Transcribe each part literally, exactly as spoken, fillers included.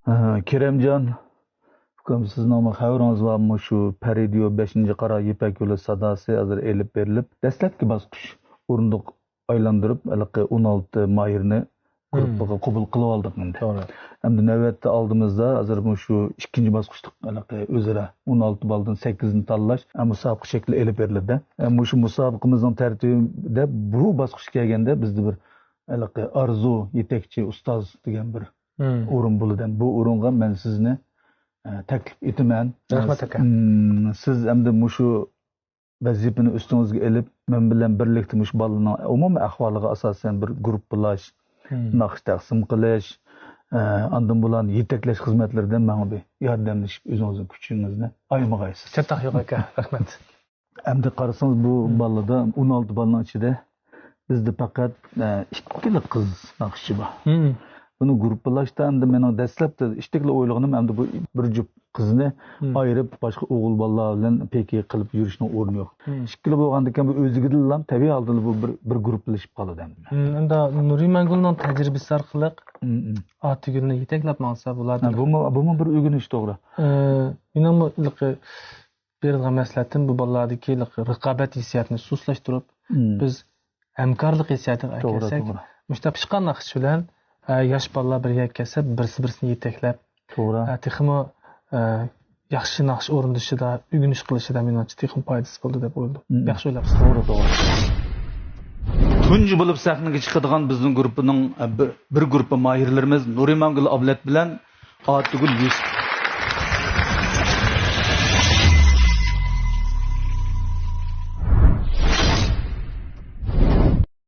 ھە، كېرەمجان ئۇكام، سىزنىڭمۇ خەۋىرىڭىز بارمۇ؟ شۇ پەرىدىيو بەشىنچى قارا يىپەك يولى ساداسى ھازىر ئېلىپ بېرىلىپ، دەسلەپكى باسقۇچ ئورۇندۇق ئايلاندۇرۇپ، ھېلىقى ئون ئالتە ماھىرنى گۇرۇپپىغا قوبۇل قىلىۋالدۇق ئەمدى. توغرا. ئەمدى نۆۋەتتە ئالدىمىزدا ھازىر مۇشۇ ئىككىنچى باسقۇچلۇق ھېلىقى ئۆزئارا ئون ئالتە بالدىن سەككىزنى تاللاش، ئە، مۇسابىقە شەكلىدە ئېلىپ بېرىلىدۇ. ئە، مۇشۇ مۇسابىقىمىزنىڭ تەرتىپىدە بۇ باسقۇچقا كەلگەندە بىزدە بىر ھېلىقى ئارزۇ يېتەكچى ئۇستاز دېگەن بىر ئورۇن بولىدۇ. بۇ ئورۇنغا مەن سىزنى، ئە، تەكلىپ ئېتىمەن. رەھمەت، ئاكا. مم، سىز ئەمدى مۇشۇ ۋەزىپىنى ئۈستىڭىزگە ئېلىپ، مەن بىلەن بىرلىكتە مۇشۇ بالىنىڭ ئومۇمىي ئەھۋالىغا ئاساسەن بىر گۇرۇپپىلاش، ناخشا تەقسىم قىلىش، ئە، ئاندىن بۇلارنى يېتەكلەش خىزمەتلىرىدە ماڭا بىر ياردەملىشىپ، ئۆزىڭىزنىڭ كۈچىڭىزنى ئايىمىغايسىز. چاتاق يوق، ئاكا. رەھمەت. ئەمدى قارىسىڭىز، بۇ بالىدا، ئون ئالتە بالىنىڭ ئىچىدە بىزدە پەقەت، ئە، ئىككىلا قىز ناخشىچى بار. بۇنى گۇرۇپپىلاشتا ئەمدى مېنىڭ دەسلەپتە ئىتتىكلا ئويلىغىنىم، ئەمدى بۇ بىر جۈپ قىزنى ئايرىپ، باشقا ئوغۇل بالىلار بىلەن پېكى قىلىپ يۈرۈشنىڭ ئورنى يوق. ئىككىلا بولغاندىكىن، بۇ ئۆزلۈكىدىنلا تەبىئىي ھالدا بۇ بىر، بىر گۇرۇپپىلىشىپ قالىدۇ ئەمدى. ئەمدى نۇرىمانگۈلنىڭ تەجرىبىسى ئارقىلىق ئاتىگۈلنى يېتەكلەپ ماڭسا بولىدۇ. ھە، بۇمۇ، بۇمۇ بىر ئۆگىنىش، توغرا. ئە، مېنىڭمۇ ھېلىقى بېرىدىغان مەسلىھەتىم بۇ بالىلاردىكى رىقابەت ھېسسىياتىنى سۇسلاشتۇرۇپ، بىز ھەمكارلىق ھېسسىياتىغا توغرا، كەلسەك، توغرا. مۇشۇنداق پىشقان ناخشىچى بىلەن، ئە، ياش بالىلار بىر يەرگە كەلسە، بىرسى بىرسىنى يېتەكلەپ، توغرا. ئە، تېخىمۇ، ئە، ياخشى ناخشا ئورۇندىشىدا، ئۆگىنىش قىلىشىدا مېنىڭچە تېخىمۇ پايدىسى بولىدۇ دەپ ئويلىدىم. ياخشى ئويلاپسىز. توغرا، توغرا. تۇنجى بولۇپ سەھنىگە چىقىدىغان بىزنىڭ گۇرۇپپىنىڭ، ئە، بىر، بىر گۇرۇپپا ماھىرلىرىمىز نۇرىمانگۈل ئابلەت بىلەن ئاتىگۈل يۈسۈپ.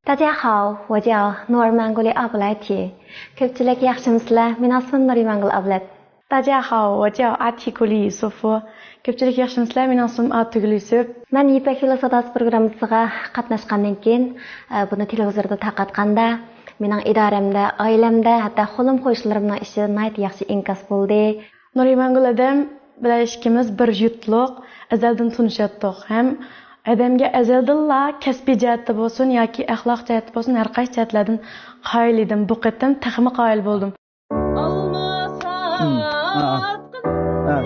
大家好，我叫努尔曼古里阿布莱提。 كۆپچىلىك ياخشىمۇسىلەر؟ مېنىڭ ئىسمىم نۇرىمانگۈل ئابلەت. 大家好，我叫阿提古里苏夫。 كۆپچىلىك ياخشىمۇسىلەر؟ مېنىڭ ئىسمىم ئاتىگۈل يۈسۈپ. مەن يىپەك يولى ساداسى پروگراممىسىغا قاتناشقاندىن كېيىن، ئە، بۇنى تېلېۋىزوردا تارقاتقاندا، مېنىڭ ئىدارەمدە، ئائىلەمدە، ھەتتا خولۇم قوشنىلىرىمنىڭ ئىچىدە ناھايىتى ياخشى ئىنكاس بولدى. نۇرىمانگۈل ئادەم بىلەن ئىككىمىز بىر يۇرتلۇق، ئەزەلدىن تونۇشاتتۇق. ھەم ئادەمگە ئەزەلدىنلا كەسپىي جەھەتتە بولسۇن ياكى ئەخلاق جەھەتتە بولسۇن، ھەر قايسى جەھەتلەردىن قايىل ئىدىم. بۇ قېتىم تېخىمۇ قايىل بولدۇم. ھىم، ھە، ھە.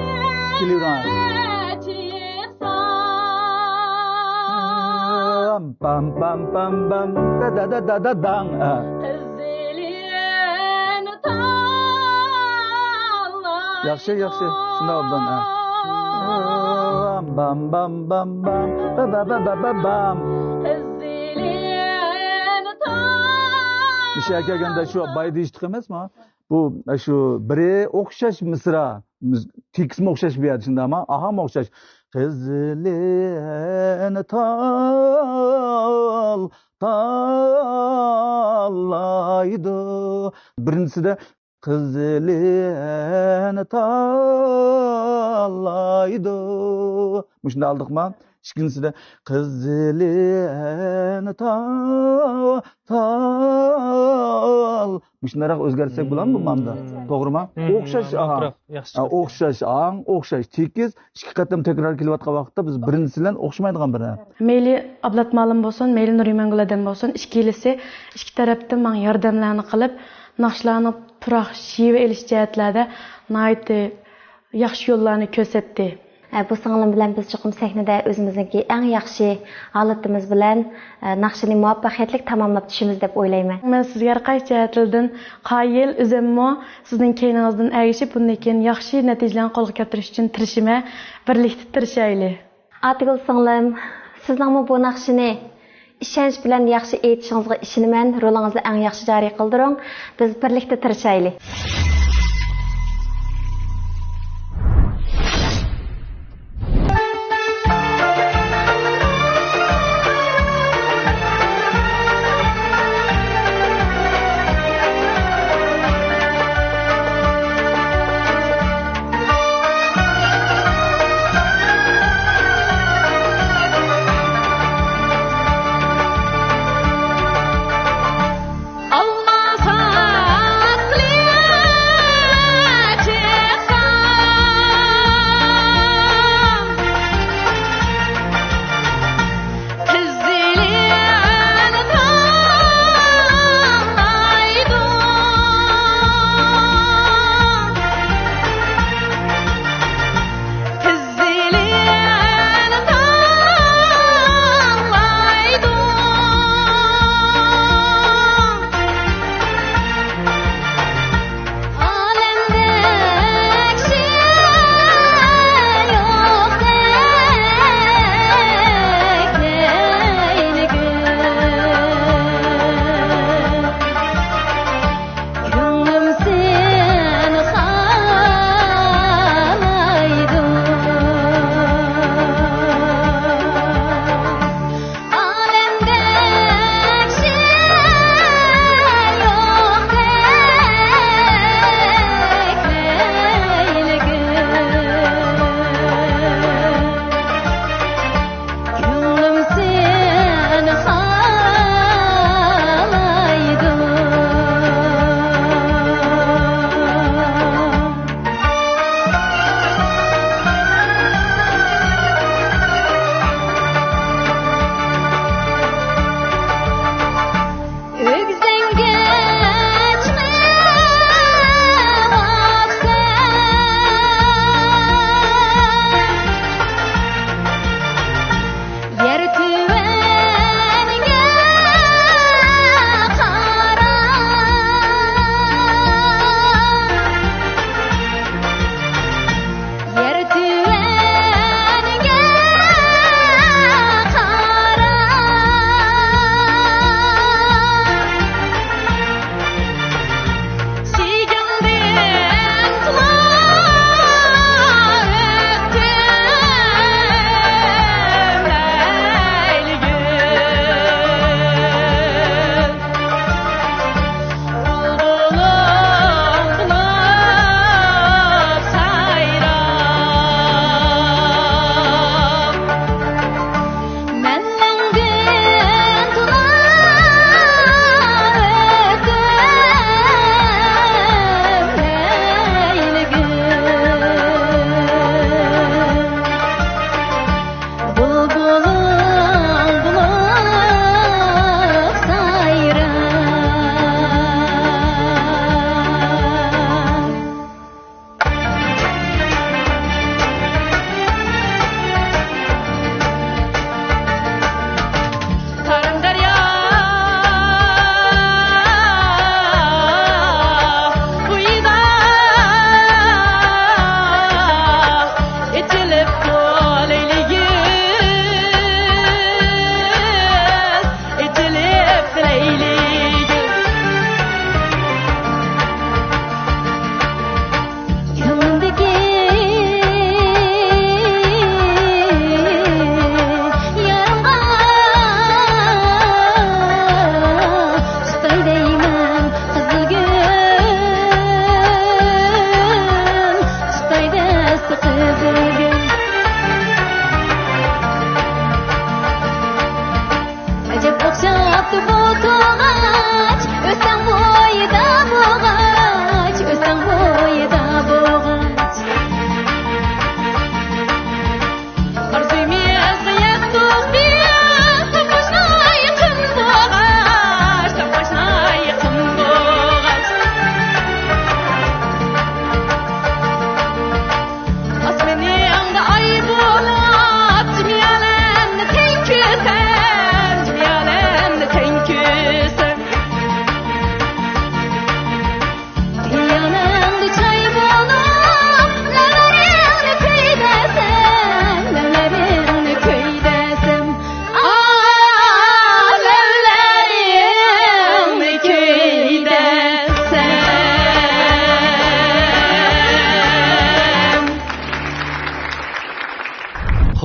كېلىۋېرىڭ. پام، پام، پام، پام، دا، دا، دا، دا، دا، داڭ. ھە. ياخشى، ياخشى. شۇنداق ئوبدان، ھە. بام، بام، بام، بام. با، با، با، با، با، بام. مۇشۇ يەرگە كەلگەندە شۇ باي دېيىشلىق ئەمەسمۇ؟ بۇ، شۇ بىرى ئوخشاش مىسرا. تېكىستمۇ ئوخشاش بۇ يەردە، شۇنداقمۇ؟ ئاھاڭمۇ ئوخشاش. قىزىلىن تال تاللايدۇ. بىرىنچىسىدە قىزىلىن تاللايدۇ. مۇشۇنداق ئالدۇقما؟ ئىككىنچىسىدە قىزىلىن تال تال. مۇشۇنداقراق ئۆزگەرتسەك بولامدۇ ماندا؟ توغرىما؟ ئوخشاش ئاھاڭ. ئوخشاش ئاھاڭ، ئوخشاش تېكىست. ئىككى قېتىم تەكرار كېلىۋاتقان ۋاقىتتا بىز بىرىنچىسى بىلەن ئوخشىمايدىغان بىر. مەيلى ئابلەت مالىم بولسۇن، مەيلى نۇرىمانگۈل ئادەم بولسۇن، ئىككىلىسى ئىككى تەرەپتىن ماڭا ياردەملەرنى قىلىپ، ناخشىلارنى پۇراق شېۋە ئېلىش جەھەتلەردە ناھايىتى ياخشى يوللارنى كۆرسەتتى. ئە، بۇ سىڭلىم بىلەن بىز چوقۇم سەھنىدە ئۆزىمىزنىڭكى ئەڭ ياخشى ھالىتىمىز بىلەن، ئە، ناخشىنى مۇۋەپپەقىيەتلىك تاماملاپ چۈشىمىز دەپ ئويلايمەن. مەن سىزگە ھەر قايسى جەھەتلىرىدىن قايىل، ئۆزۈممۇ سىزنىڭ كەينىڭىزدىن ئەگىشىپ، بۇندىن كېيىن ياخشى نەتىجىلەرنى قولغا كەلتۈرۈش ئۈچۈن تىرىشىمەن. بىرلىكتە تىرىشايلى. ئاتىگۈل سىڭلىم، سىزنىڭمۇ بۇ ناخشىنى ئىشەنچ بىلەن ياخشى ئېيتىشىڭىزغا ئىشىنىمەن. رولىڭىزنى ئەڭ ياخشى جارى قىلدۇرۇڭ. بىز بىرلىكتە تىرىشايلى.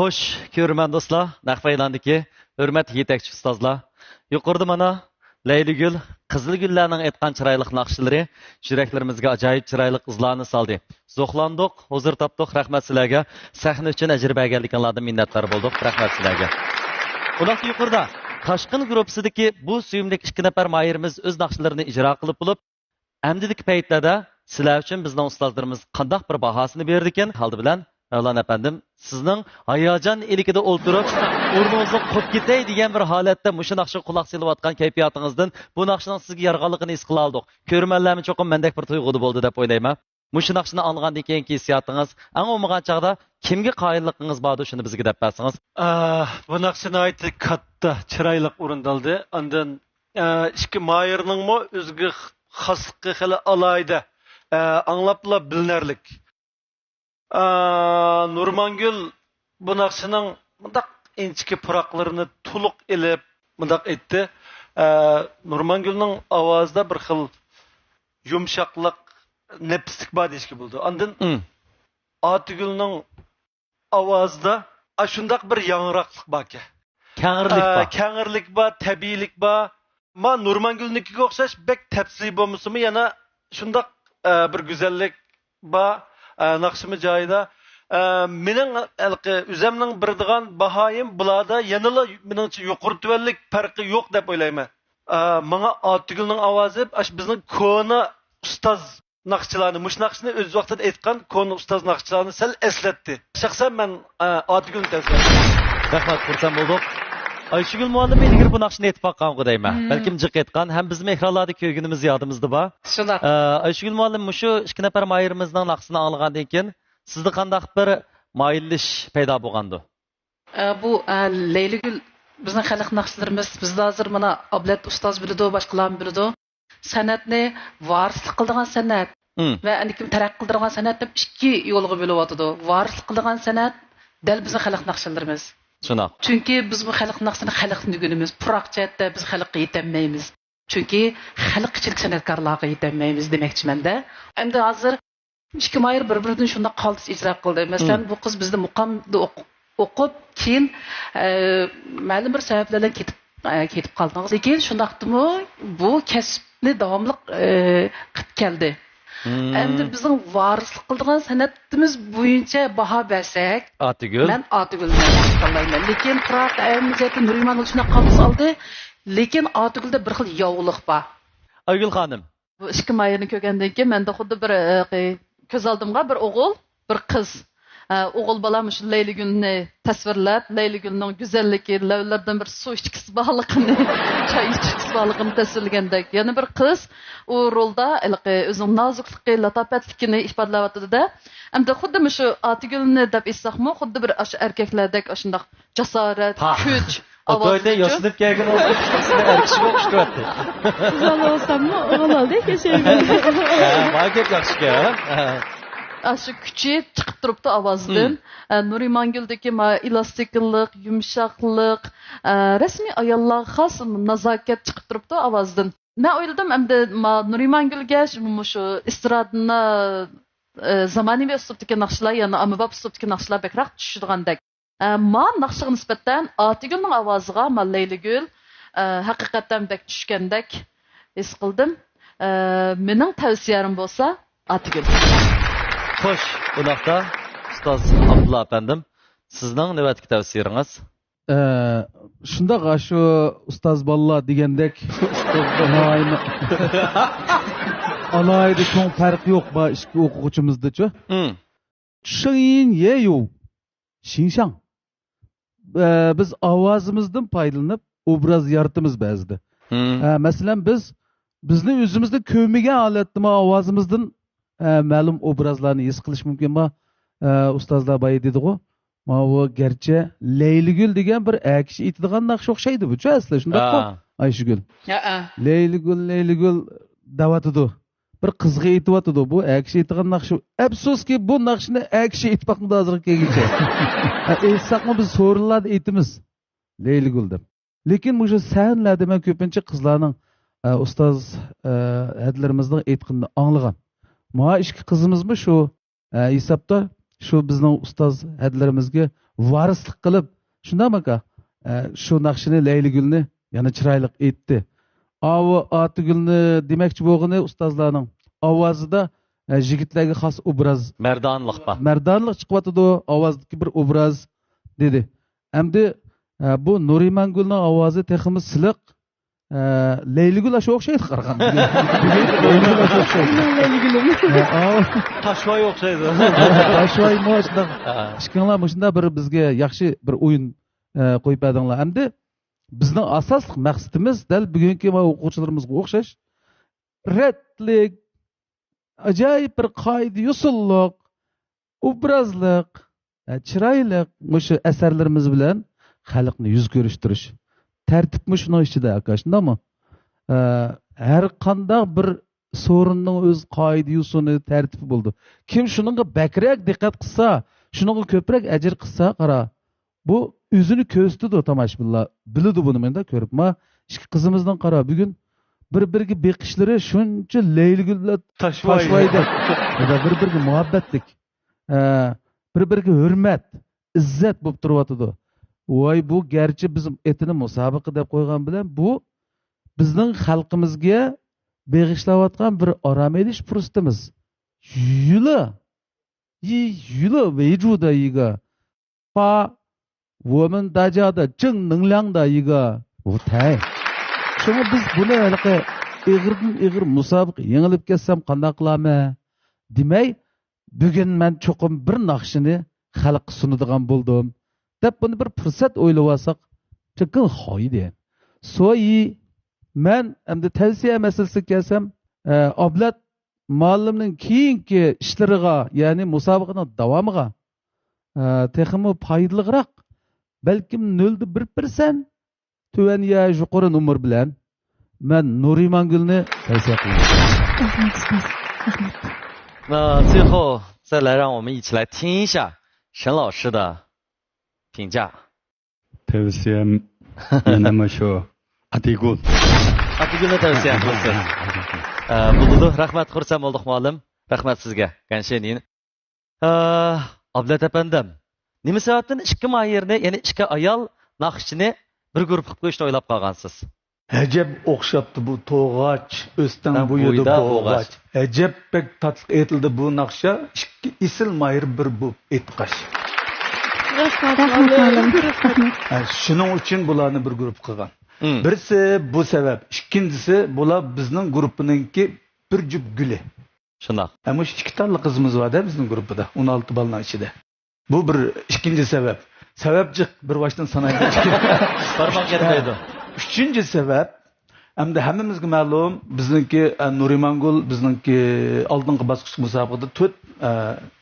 خوش، كۆرۈرمەن دوستلار، نەق مەيداندىكى ھۆرمەتلىك يېتەكچى ئۇستازلار. يۇقىرىدا مانا لەيلىگۈل، قىزىلگۈللەرنىڭ ئېيتقان چىرايلىق ناخشىلىرى يۈرەكلىرىمىزگە ئاجايىپ چىرايلىق ئىزلارنى سالدى. زوقلاندۇق، ھۇزۇر تاپتۇق، رەھمەت سىلەرگە. سەھنە ئۈچۈن ئەجىر بەرگەنلىكىڭلاردىن مىننەتدار بولدۇق، رەھمەت سىلەرگە. بۇنداقتا يۇقىرىدا تاشقىن گۇرۇپپىسىدىكى بۇ سۆيۈملۈك ئىككى نەپەر ماھىرىمىز ئۆز ناخشىلىرىنى ئىجرا قىلىپ بولۇپ، ئەمدىدىكى پەيتلەردە سىلەر ئۈچۈن بىزنىڭ ئۇستازلىرىمىز قانداق بىر باھاسىنى بېرىدىكىن؟ ئالدى بىلەن، مەۋلان ئەپەندىم، سىزنىڭ ھاياجان ئىلكىدە ئولتۇرۇپ، ئورنىڭىزدىن قوپۇپ كېتەي دېگەن بىر ھالەتتە مۇشۇ ناخشىغا قۇلاق سېلىۋاتقان كەيپىياتىڭىزدىن بۇ ناخشىنىڭ سىزگە يارىغانلىقىنى ھېس قىلالىدۇق. كۆرۈرمەنلەرمۇ چوقۇم مەندەك بىر تۇيغۇدا بولدى دەپ ئويلايمەن. مۇشۇ ناخشىنى ئاڭلىغاندىن كېيىنكى ھېسسىياتىڭىز، ئەڭ بولمىغان چاغدا كىمگە قايىللىقىڭىز باردۇ، شۇنى بىزگە دەپ بەرسىڭىز. ئا، بۇ ناخشا ناھايىتى كاتتا، چىرايلىق ئورۇندالدى. ئاندىن ئە، ئىككى ماھىرنىڭمۇ ئۆزىگە خاسلىقى خېلى ئالاھىدە، ئە، ئاڭلاپلا بىلىنەرلىك. ئە، نۇرمانگۈل بۇ ناخشىنىڭ مۇنداق ئىنچىكە پۇراقلىرىنى تولۇق ئېلىپ، مۇنداق ئېيتتى. ئە، نۇرمانگۈلنىڭ ئاۋازىدا بىر خىل يۇمشاقلىق، نەپىسلىك بار دېيىشكە بولىدۇ. ئاندىن ئاتىگۈلنىڭ ئاۋازىدا ئاشۇنداق بىر ياڭراقلىق باركەن. كەڭرىلىك ئە، بار. كەڭرىلىك بار، تەبىئىيلىك بار. ما نۇرمانگۈلنىڭكىگە ئوخشاش بەك تەپسىلىي بولمىسىمۇ، يەنە شۇنداق، ئە، بىر گۈزەللىك بار. ئە، ناخشىمۇ جايىدا. ئە، مېنىڭ ھېلىقى ئۆزەمنىڭ بېرىدىغان باھايىم بۇلاردا يەنىلا مېنىڭچە يۇقىرى تۆۋەنلىك پەرقى يوق دەپ ئويلايمەن. ئە، ماڭا ئاتىگۈلنىڭ ئاۋازى ئاشۇ بىزنىڭ كونا ئۇستاز ناخشىلارنى، مۇشۇ ناخشىنى ئۆز ۋاقتىدا ئېيتقان كونا ئۇستاز ناخشىلارنى سەل ئەسلەتتى. شەخسەن مەن، ئە، ئاتىگۈلنى تەۋسىيە قىلىمەن. رەھمەت، خۇرسەن بولدۇق. ئايشىگۈل مۇئەللىم ئىلگىرى بۇ ناخشىنى ئېيتىپ باققانغۇ دەيمەن. مم. بەلكىم جىق ئېيتقان، ھەم بىزمۇ ئېكرانلاردا كۆرگىنىمىز يادىمىزدا بار. شۇنداق. ئە، ئايشىگۈل مۇئەللىم، مۇشۇ ئىككى نەپەر ماھىرىمىزنىڭ ناخشىسىنى ئاڭلىغاندىن كېيىن سىزدە قانداق بىر مايىللىشىش پەيدا بولغاندۇ؟ ئە، بۇ، ئە، لەيلىگۈل بىزنىڭ خەلق ناخشىلىرىمىز، بىزدە ھازىر مانا ئابلەت ئۇستاز بىلىدۇ، باشقىلارمۇ بىلىدۇ. سەنئەتنى ۋارىسلىق قىلىدىغان سەنئەت. مم. ۋە ئاندىن كېيىن تەرەققىي قىلدۇرغان سەنئەت دەپ ئىككى يولغا بۆلۈۋاتىدۇ. ۋارىسلىق قىلىدىغان سەنئەت دەل بىزنىڭ خەلق ناخشىلىرىمىز. شۇنداق. چۈنكى بىز بۇ خەلق ناخشىسىنى خەلقتىن ئۆگىنىمىز. پۇراق جەھەتتە بىز خەلققە يېتەلمەيمىز. چۈنكى خەلق ئىچىدىكى سەنئەتكارلارغا يېتەلمەيمىز دېمەكچىمەن-دە. ئەمدى ھازىر ئىككى ماھىر بىر-بىرىدىن شۇنداق قالتىس ئىجرا قىلدى. مەسىلەن، مم. بۇ قىز بىزدە مۇقامدا ئوق-، ئوقۇپ، كېيىن، ئە، مەلۇم بىر سەۋەبلەر بىلەن كېتىپ، ئە، كېتىپ قالدىڭىز. لېكىن شۇنداقتىمۇ بۇ كەسىپنى داۋاملىق، ئە، قىلىپ كەلدى. مم. ئەمدى بىزنىڭ ۋارىسلىق قىلىدىغان سەنئىتىمىز بويىچە باھا بەرسەك، ئاتىگۈل. مەن ئاتىگۈلنى تاللايمەن. لېكىن پۇراق ئەمىزەتتە نۇرىمانگۈل شۇنداق قالتىس ئالدى. لېكىن ئاتىگۈلدە بىر خىل ياۋىلىق بار. ئايگۈل خانىم. بۇ ئىككى ماھىرنى كۆرگەندىن كېيىن مەندە خۇددى بىر، ئە، كۆز ئالدىمغا بىر ئوغۇل، بىر قىز. ئە، ئوغۇل بالا مۇشۇ لەيلىگۈلنى تەسۋىرلەپ، لەيلىگۈلنىڭ گۈزەللىكى، لەۋلىرىدىن بىر سۇ ئىچكۈسى بارلىقىنى، چاي ئىچكۈسى بارلىقىنى تەسۋىرلىگەندەك. يەنە بىر قىز ئۇ رولدا ھېلىقى ئۆزىنىڭ نازۇكلۇقى، لاتاپەتلىكىنى ئىپادىلەۋاتىدۇ-دە. ئەمدى خۇددى مۇشۇ ئاتىگۈلنى دەپ ئېيتساقمۇ، خۇددى بىر ئاشۇ ئەركەكلەردەك ئاشۇنداق جاسارەت، پاھ. كۈچ، ئاۋازى ئوتايدە ياسىنىپ كەلگەن ئوغۇل كىشىنى ئەركىشىگە ئوخشىتىۋەتتى. قىز بالا بولساممۇ ئوغۇل ئالدى كەشەيگەن. ھە، ما گەپ ياخشىكەن. ھە. ئاشۇ كۈچى چىقىپ تۇرۇپتۇ ئاۋازىدىن. مم. ئە، نۇرىمانگۈلدىكى ما ئېلاستىكىلىق، يۇمشاقلىق، ئە، رەسمىي ئاياللارغا خاس نازاكەت چىقىپ تۇرۇپتۇ ئاۋازىدىن. مەن ئويلىدىم، ئەمدى ما نۇرىمانگۈلگە شۇ، مۇشۇ ئېسترادىنا، ئە، زامانىۋى ئۇسلۇبتىكى ناخشىلار، يەنى ئاممىباب ئۇسلۇبتىكى ناخشىلار بەكرەك چۈشىدىغاندەك. ئە، ما ناخشىغا نىسبەتەن ئاتىگۈلنىڭ ئاۋازىغا ما لەيلىگۈل، ئە، ھەقىقەتەن بەك چۈشكەندەك ھېس قىلدىم. ئە، مېنىڭ تەۋسىيەم بولسا ئاتىگۈل. خوش، ئۇنداقتا ئۇستاز ئابدۇللا ئەپەندىم، سىزنىڭ نۆۋەتتىكى تەۋسىيىڭىز؟ ئە، شۇنداق، ئاشۇ ئۇستاز بالىلار دېگەندەك، ئالاھىدە، ئالاھىدە چوڭ پەرق يوق، بار ئىككى ئوقۇغۇچىمىزدىچۇ. مم. شېڭيىن يېيۇ، شىڭشاڭ. ئە، بىز ئاۋازىمىزدىن پايدىلىنىپ ئوبراز يارىتىمىز بەزىدە. مم. ئە، مەسىلەن، بىز بىزنى ئۆزىمىزنى كۆرمىگەن ھالەتتىمۇ ئاۋازىمىزدىن، ئە، مەلۇم ئوبرازلارنى ھېس قىلىش مۇمكىن. ما، ئە، ئۇستازلار بايا دېدىغۇ، ماۋۇ گەرچە لەيلىگۈل دېگەن بىر ئەر كىشى ئېيتىدىغان ناخشا ئوخشايدۇ، بۇچۇ ئەسلى، شۇنداققۇ، ھە. ئايشىگۈل؟ ھەئە. لەيلىگۈل، لەيلىگۈل دەۋاتىدۇ. بىر قىزغا ئېيتىۋاتىدۇ. بۇ ئەر كىشى ئېيتىدىغان ناخشا. ئەپسۇسكى، بۇ ناخشىنى ئەر كىشى ئېيتىپ باقمىدى ھازىرغا كەلگۈچە. ھە، ئېيتساقمۇ بىز سورۇنلاردا ئېيتىمىز، لەيلىگۈل دەپ. لېكىن مۇشۇ سەھنىلەردە مەن كۆپىنچە قىزلارنىڭ، ئە، ئۇستاز، ئە، ھەدىلىرىمىزنىڭ ئېيتقىنىنى ئاڭلىغان. ماۋۇ ئىككى قىزىمىزمۇ شۇ، ئە، ھېسابتا شۇ بىزنىڭ ئۇستاز ھەدىلىرىمىزگە ۋارىسلىق قىلىپ، شۇنداقمۇ ئاكا؟ ئە، شۇ ناخشىنى، لەيلىگۈلنى يەنە چىرايلىق ئېيتتى. ئاۋۇ ئاتىگۈلنى دېمەكچى بولغىنى ئۇستازلارنىڭ ئاۋازىدا، ئە، يىگىتلەرگە خاس ئوبراز، مەردانلىق بار. مەردانلىق چىقىۋاتىدۇ، ئاۋازدىكى بىر ئوبراز دېدى. ئەمدى، ئە، بۇ نۇرىمانگۈلنىڭ ئاۋازى تېخىمۇ سىلىق. ئە، لەيلىگۈل ئاشۇ ئوخشايدۇ قارىغاندا. بۈگۈن لەيلىگۈل ئاشۇ ئوخشايدۇ. ئە، ئاۋۇ. تاشۋاي ئوخشايدۇ. تاشۋايمۇ شۇنداق. ھە. ئىككىڭلار مۇشۇنداق بىر بىزگە ياخشى بىر ئويۇن، ئە، قويۇپ بەردىڭلار. ئەمدى بىزنىڭ ئاساسلىق مەقسىتىمىز دەل بۈگۈنكى مانا ئوقۇغۇچىلىرىمىزغا ئوخشاش رەتلىك، ئاجايىپ بىر قائىدە يوسۇنلۇق، ئوبرازلىق، ئە، چىرايلىق مۇشۇ ئەسەرلىرىمىز بىلەن خەلقنى يۈز كۆرۈشتۈرۈش. تەرتىپمۇ شۇنىڭ ئىچىدە، ئاكا، شۇنداقمۇ؟ ئە، ھەر قانداق بىر سورۇننىڭ ئۆز قائىدە يوسۇنى، تەرتىپى بولىدۇ. كىم شۇنىڭغا بەكرەك دىققەت قىلسا، شۇنىڭغا كۆپرەك ئەجىر قىلسا، قارا، بۇ ئۆزىنى كۆرسىتىدۇ، تاماشىبىنلار بىلىدۇ بۇنى. مەندە كۆرۈپ، ما، ئىككى قىزىمىزنىڭ، قارا، بۈگۈن بىر-بىرىگە بېقىشلىرى شۇنچە لەيلىگۈل بىلەن تاشۋاي. تاشۋايدەك. بىر-بىرىگە مۇھەببەتلىك. ئە، بىر-بىرىگە ھۆرمەت، ئىززەت بولۇپ تۇرۇۋاتىدۇ. ۋاي، بۇ گەرچە بىز ئېتىنى مۇسابىقە دەپ قويغان بىلەن، بۇ بىزنىڭ خەلقىمىزگە بېغىشلاۋاتقان بىر ئارام ئېلىش پۇرسىتىمىز. يۈلە، يى، يۈلە ۋېيجۇدا يىگا. پا، ۋومېن داجادا، جىڭ نىڭلياڭدا يىگا. ۋۇ تەي. شۇڭا بىز بۇنى ھېلىقى ئېغىردىن ئېغىر مۇسابىقە يېڭىلىپ كەتسەم قانداق قىلامەن؟ دېمەي، بۈگۈن مەن چوقۇم بىر ناخشىنى خەلققە سۇنىدىغان بولدۇم، دەپ بۇنى بىر پۇرسەت ئويلىۋالساق، چېكىڭ خايدى. سويى، مەن ئەمدى تەۋسىيە مەسىلىسىگە كەلسەم، ئە، ئابلەت مۇئەللىمنىڭ كېيىنكى ئىشلىرىغا، يەنى مۇسابىقىنىڭ داۋامىغا، ئە، تېخىمۇ پايدىلىقراق، بەلكىم نۆلدە بىر پىرسەنت تۆۋەن يا يۇقىرى نومۇر بىلەن مەن نۇرىمانگۈلنى تەۋسىيە قىلىمەن. 那最后再来让我们一起来听一下沈老师的评价。 تەۋسىيەم يەنە مانا شۇ ئاتىگۈل. ئاتىگۈلنى تەۋسىيە قىلىسىز. ئە، بولىدۇ. رەھمەت، خۇرسەن بولدۇق، مۇئەللىم. رەھمەت سىزگە. گەنشېنىن. ئە، ئابلەت ئەپەندىم، نېمە سەۋەبتىن ئىككى ماھىرنى، يەنى ئىككى ئايال ناخشىچىنى بىر گۇرۇپپا قىلىپ قويۇشنى ئويلاپ قالغانسىز؟ ئەجەب ئوخشاپتۇ بۇ توغاچ، ئۆستەڭ بويىدا بوغاچ. ئەجەب بەك تاتلىق ئېيتىلدى بۇ ناخشا، ئىككى ئېسىل ماھىر بىر بولۇپ ئېيتقاچ. رەھمەت، مۇئەللىم. ھە، شۇنىڭ ئۈچۈن بۇلارنى بىر گۇرۇپپا قىلغان. مم. بىرسى بۇ سەۋەب، ئىككىنچىسى بۇلار بىزنىڭ گۇرۇپپىنىڭكى بىر جۈپ گۈلى. شۇنداق. ھە، مۇشۇ ئىككى تاللا قىزىمىز بار-دە بىزنىڭ گۇرۇپپىدا، ئون ئالتە بالىنىڭ ئىچىدە. بۇ بىر ئىككىنچى سەۋەب. سەۋەب جىق، بىر باشتىن سانايلى. بارماق يەتمەيدۇ. ئۈچىنچى سەۋەب، ئەمدى ھەممىمىزگە مەلۇم، بىزنىڭكى، ئە، نۇرىمانگۈل بىزنىڭكى ئالدىنقى باسقۇچلۇق مۇسابىقىدە تۆت، ئە،